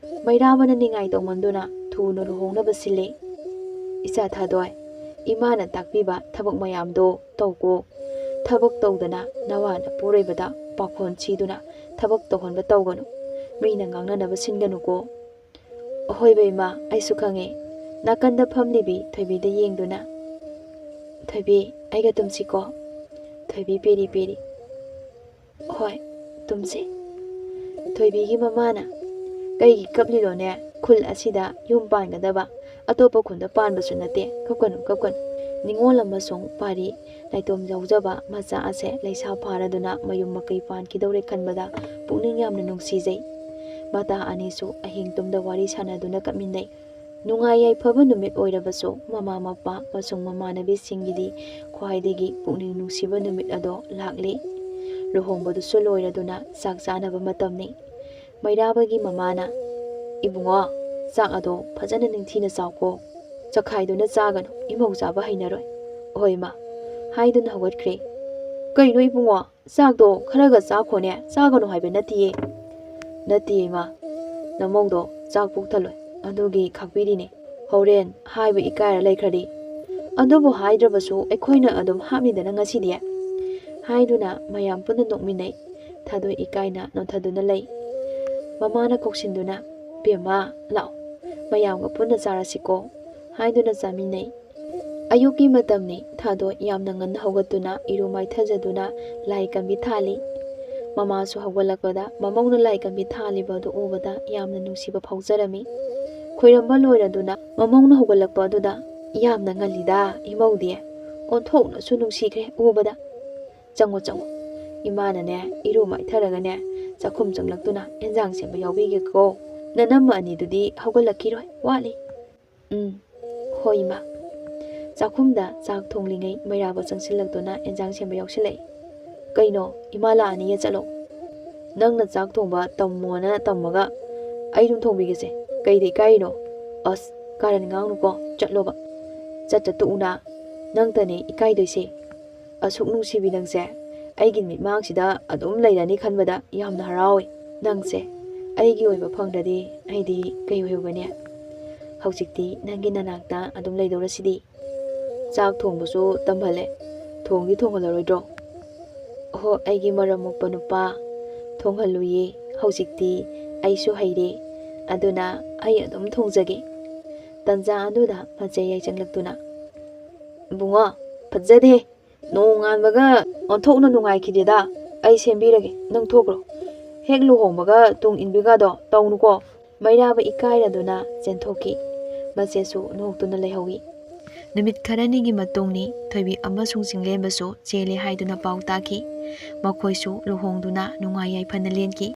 ꯃꯩꯔꯥꯕꯅ ꯅꯤꯡꯉꯥꯏ ꯇꯧꯃꯟꯗꯨꯅ ꯊꯨꯅ ꯂꯨꯍꯣꯡꯅꯕ ꯁꯤꯜꯂꯤ꯫ "ꯏꯆꯥ ꯊꯥꯗꯣꯏ, ꯏꯃꯥꯅ ꯇꯥꯛꯄꯤꯕ ꯊꯕꯛ ꯃꯌꯥꯝꯗꯣ ꯇꯧꯀꯣ꯫ ꯊꯕꯛ ꯇꯧꯗꯅ ꯅꯋꯥ ꯅꯄꯨꯔꯣꯏꯕꯗ ꯄꯥꯈꯣꯟ ꯁꯤꯗꯨꯅ ꯊꯕꯛ ꯇꯧꯍꯟꯕ ꯇꯧꯒꯅꯨ꯫ ꯃꯤꯅ ꯉꯥꯡꯅꯅꯕ ꯁꯤꯟꯒꯅꯨꯀꯣ꯫" "ꯑꯍꯣꯏꯕ ꯏꯃꯥ, ꯑꯩꯁꯨ ꯈꯪꯉꯦ꯫" ꯅꯥꯀꯟꯗ ꯐꯝꯂꯤꯕꯤ ꯊꯣꯏꯕꯤꯗ ꯌꯦꯡꯗꯨꯅ, "ꯊꯣꯏꯕꯤ, ꯑꯩꯒ ꯇꯨꯝꯁꯤꯀꯣ꯫ ꯊꯣꯏꯕꯤ ꯄꯦꯔꯤ ꯄꯦꯔꯤ꯫" "ꯍꯣꯏ, ꯇꯨꯝꯁꯦ꯫" ꯊꯣꯏꯕꯤꯒꯤ ꯃꯃꯥꯅ, "ꯀꯩꯒꯤ ꯀꯞꯂꯤꯅꯣꯅꯦ? ꯈꯨꯜ ꯑꯁꯤꯗ ꯌꯨꯝ ꯄꯥꯟꯒꯗꯕ ꯑꯇꯣꯞꯄ ꯈꯨꯟꯗ ꯄꯥꯟꯕꯁꯨ ꯅꯠꯇꯦ꯫ ꯀꯞꯀꯅꯨ, ꯀꯞꯀꯅꯨ꯫ ꯅꯤꯉꯣꯜ ꯑꯃꯁꯨꯡ ꯄꯥꯔꯤ ꯅꯥꯏꯇꯣꯝ ꯌꯥꯎꯖꯕ ꯃꯆꯥ ꯑꯁꯦ ꯂꯩꯁꯥ ꯐꯥꯔꯗꯨꯅ ꯃꯌꯨꯝ ꯃꯀꯩ ꯄꯥꯟꯈꯤꯗꯧꯔꯦ ꯈꯟꯕꯗ ꯄꯨꯛꯅꯤꯡ ꯌꯥꯝꯅ ꯅꯨꯡꯁꯤꯖꯩ꯫" ꯃꯇꯥ ꯑꯅꯤꯁꯨ ꯑꯍꯤꯡ ꯇꯨꯝꯗ ꯋꯥꯔꯤ ꯁꯥꯟꯅꯗꯨꯅ ꯀꯞꯃꯤꯟꯅꯩ꯫ ꯅꯨꯡꯉꯥꯏ ꯌꯥꯏꯐꯕ ꯅꯨꯃꯤꯠ ꯑꯣꯏꯔꯕꯁꯨ ꯃꯃꯥ ꯃꯄꯥ ꯑꯃꯁꯨꯡ ꯃꯃꯥꯟꯅꯕꯤꯁꯤꯡꯒꯤꯗꯤ ꯈ꯭ꯋꯥꯏꯗꯒꯤ ꯄꯨꯛꯅꯤꯡ ꯅꯨꯡꯁꯤꯕ ꯅꯨꯃꯤꯠ ꯑꯗꯣ ꯂꯥꯛꯂꯤ꯫ ꯂꯨꯍꯣꯡꯕꯗꯨꯁꯨ ꯂꯣꯏꯔꯗꯨꯅ ꯆꯥꯛ ꯆꯥꯅꯕ ꯃꯇꯝꯅꯤ꯫ ꯃꯩꯔꯥꯕꯒꯤ ꯃꯃꯥꯅ, "ꯏꯕꯨꯡꯉꯣ, ꯆꯥꯛ ꯑꯗꯣ ꯐꯖꯅ ꯅꯤꯡꯊꯤꯅ ꯆꯥꯎꯀꯣ꯫ ꯆꯈꯥꯏꯗꯨꯅ ꯆꯥꯒꯅꯨ, ꯏꯃꯧ ꯆꯥꯕ ꯍꯩꯅꯔꯣꯏ꯫" "ꯍꯣꯏ ꯃꯥ," ꯍꯥꯏꯗꯨꯅ ꯍꯧꯒꯠꯈ꯭ꯔꯦ꯫ "ꯀꯩꯅꯣ ꯏꯕꯨꯡꯉꯣ, ꯆꯥꯛꯇꯣ ꯈꯔꯒ ꯆꯥꯈꯣꯅꯦ, ꯆꯥꯒꯅꯨ ꯍꯥꯏꯕ ꯅꯠꯇꯤꯌꯦ꯫" "ꯅꯠꯇꯤꯌꯦ ꯏꯃꯥ, ꯅꯃꯧꯗꯣ ꯆꯥꯛ ꯄꯨꯛ ꯊꯜꯂꯣꯏ, ꯑꯗꯨꯒꯤ ꯈꯥꯛꯄꯤꯔꯤꯅꯦ꯫ ꯍꯣꯔꯦꯟ ꯍꯥꯏꯕ ꯏꯀꯥꯏꯔ ꯂꯩꯈ꯭ꯔꯗꯤ꯫ ꯑꯗꯨꯕꯨ ꯍꯥꯏꯗ꯭ꯔꯕꯁꯨ ꯑꯩꯈꯣꯏꯅ ꯑꯗꯨꯝ ꯍꯥꯞꯅꯤꯗꯅ ꯉꯁꯤꯗꯤ," ꯍꯥꯏꯗꯨꯅ ꯃꯌꯥꯝ ꯄꯨꯟꯅ ꯅꯣꯛꯃꯤꯟꯅꯩ꯫ ꯊꯥꯗꯣꯏ ꯏꯀꯥꯏꯅ ꯅꯣꯟꯊꯗꯨꯅ ꯂꯩ꯫ ꯃꯃꯥꯅ ꯀꯧꯁꯤꯟꯗꯨꯅ, "ꯕꯦꯝꯃ, ꯂꯥꯛꯑꯣ, ꯃꯌꯥꯝꯒ ꯄꯨꯟꯅ ꯆꯥꯔꯁꯤꯀꯣ," ꯍꯥꯏꯗꯨꯅ ꯆꯥꯃꯤꯟꯅꯩ꯫ ꯑꯌꯨꯛꯀꯤ ꯃꯇꯝꯅꯤ꯫ ꯊꯥꯗꯣꯏ ꯌꯥꯝꯅ ꯉꯟꯅ ꯍꯧꯒꯠꯇꯨꯅ ꯏꯔꯨ ꯃꯥꯏꯊꯖꯗꯨꯅ ꯂꯥꯏ ꯀꯟꯕꯤ ꯊꯥꯜꯂꯤ꯫ ꯃꯃꯥꯁꯨ ꯍꯧꯒꯠꯂꯛꯄꯗ ꯃꯃꯧꯅ ꯂꯥꯏ ꯀꯟꯕꯤ ꯊꯥꯜꯂꯤꯕ ꯑꯗꯨ ꯎꯕꯗ ꯌꯥꯝꯅ ꯅꯨꯡꯁꯤꯕ ꯐꯥꯎꯖꯔꯝꯃꯤ꯫ ꯈꯣꯏꯔꯝꯕ ꯂꯣꯏꯔꯗꯨꯅ ꯃꯃꯧꯅ ꯍꯧꯒꯠꯂꯛꯄ ꯑꯗꯨꯗ, "ꯌꯥꯝꯅ ꯉꯜꯂꯤꯗ ꯏꯃꯧꯗꯤ, ꯑꯣꯟꯊꯣꯛꯅꯁꯨ ꯅꯨꯡꯁꯤꯈ꯭ꯔꯦ ꯎꯕꯗ꯫ ꯆꯪꯉꯣ, ꯆꯪꯉꯣ, ꯏꯃꯥꯅꯅꯦ ꯏꯔꯨ ꯃꯥꯏꯊꯔꯒꯅꯦ ꯆꯥꯛꯈꯨꯝ ꯆꯪꯂꯛꯇꯨꯅ ꯑꯦꯟꯖꯥꯡ ꯁꯦꯝꯕ ꯌꯥꯎꯕꯤꯒꯦꯀꯣ꯫ ꯅꯅꯝꯃ ꯑꯅꯤꯗꯨꯗꯤ ꯍꯧꯒꯠꯂꯛꯈꯤꯔꯣꯏ, ꯋꯥꯠꯂꯤ꯫" "ꯎꯝ, ꯍꯣꯏ ꯏꯃꯥ꯫" ꯆꯥꯛꯈꯨꯝꯗ ꯆꯥꯛ ꯊꯣꯡꯂꯤꯉꯩ ꯃꯩꯔꯥꯕ ꯆꯪꯁꯤꯜꯂꯛꯇꯨꯅ ꯑꯦꯟꯖꯥꯡ ꯁꯦꯝꯕ ꯌꯥꯎꯁꯤꯜꯂꯛꯏ꯫ "ꯀꯩꯅꯣ, ꯏꯃꯥ ꯂꯥꯛꯑꯅꯤꯌꯦ, ꯆꯠꯂꯣ꯫ ꯅꯪꯅ ꯆꯥꯛ ꯊꯣꯡꯕ ꯇꯝꯃꯣꯅ ꯇꯝꯃꯒ ꯑꯩ ꯑꯗꯨꯝ ꯊꯣꯡꯕꯤꯒꯦꯁꯦ꯫ ꯀꯩꯗ ꯏꯀꯥꯏꯔꯤꯅꯣ? ꯑꯁ, ꯀꯥꯔꯟ ꯉꯥꯡꯅꯨꯀꯣ, ꯆꯠꯂꯣꯕ꯫ ꯆꯠꯇ ꯇꯣꯛꯎꯅ, ꯅꯪꯇꯅꯦ ꯏꯀꯥꯏꯗꯣꯏꯁꯦ꯫ ꯑꯁꯨꯛ ꯅꯨꯡꯁꯤꯕꯤ ꯅꯪꯁꯦ ꯑꯩꯒꯤ ꯃꯤꯠꯃꯥꯡꯁꯤꯗ ꯑꯗꯨꯝ ꯂꯩꯔꯅꯤ ꯈꯟꯕꯗ ꯌꯥꯝꯅ ꯍꯔꯥꯎꯏ꯫ ꯅꯪꯁꯦ ꯑꯩꯒꯤ ꯑꯣꯏꯕ ꯐꯪꯗ꯭ꯔꯗꯤ ꯑꯩꯗꯤ ꯀꯩ ꯑꯣꯏꯍꯧꯒꯅꯤ? ꯍꯧꯖꯤꯛꯇꯤ ꯅꯪꯒꯤ ꯅꯅꯥꯛꯇ ꯑꯗꯨꯝ ꯂꯩꯗꯧꯔꯁꯤꯗꯤ꯫ ꯆꯥꯛ ꯊꯣꯡꯕꯁꯨ ꯇꯝꯍꯜꯂꯦ, ꯊꯣꯡꯗꯤ ꯊꯣꯡꯍꯜꯂꯔꯣꯏꯗ꯭ꯔꯣ?" "ꯍꯣ, ꯑꯩꯒꯤ ꯃꯔꯝ ꯃꯣꯛꯄ ꯅꯨꯄꯥ, ꯊꯣꯡꯍꯜꯂꯨꯌꯦ꯫ ꯍꯧꯖꯤꯛꯇꯤ ꯑꯩꯁꯨ ꯍꯩꯔꯦ, ꯑꯗꯨꯅ ꯑꯩ ꯑꯗꯨꯝ ꯊꯣꯡꯖꯒꯦ꯫" ꯇꯟꯖꯥ ꯑꯗꯨꯗ ꯃꯆꯦ ꯌꯥꯏꯁꯪꯂꯛꯇꯨꯅ, "ꯏꯕꯨꯡꯉꯣ, ꯐꯖꯗꯦ꯫ ꯅꯣꯡꯉꯥꯟꯕꯒ ꯑꯣꯟꯊꯣꯛꯅ ꯅꯨꯡꯉꯥꯏꯈꯤꯗꯦꯗ꯫ ꯑꯩ ꯁꯦꯝꯕꯤꯔꯒꯦ, ꯅꯪ ꯊꯣꯛꯈ꯭ꯔꯣ꯫ ꯍꯦꯛ ꯂꯨꯍꯣꯡꯕꯒ ꯇꯨꯡ ꯏꯟꯕꯤꯒꯗꯣ ꯇꯧꯅꯨꯀꯣ꯫ ꯃꯩꯔꯥꯕ ꯏꯀꯥꯏꯔꯗꯨꯅ ꯆꯦꯟꯊꯣꯛꯈꯤ꯫ ꯃꯆꯦꯁꯨ ꯅꯣꯛꯇꯨꯅ ꯂꯩꯍꯧꯏ꯫ ꯅꯨꯃꯤꯠ ꯈꯔꯅꯤꯒꯤ ꯃꯇꯨꯡꯅꯤ꯫ ꯊꯣꯏꯕꯤ ꯑꯃꯁꯨꯡ ꯆꯤꯡꯂꯦꯝꯕꯁꯨ ꯆꯦꯜꯂꯦ ꯍꯥꯏꯗꯨꯅ ꯄꯥꯎ ꯇꯥꯈꯤ꯫ ꯃꯈꯣꯏꯁꯨ ꯂꯨꯍꯣꯡꯗꯨꯅ ꯅꯨꯡꯉꯥꯏ ꯌꯥꯏꯐꯅ ꯂꯦꯟꯈꯤ꯫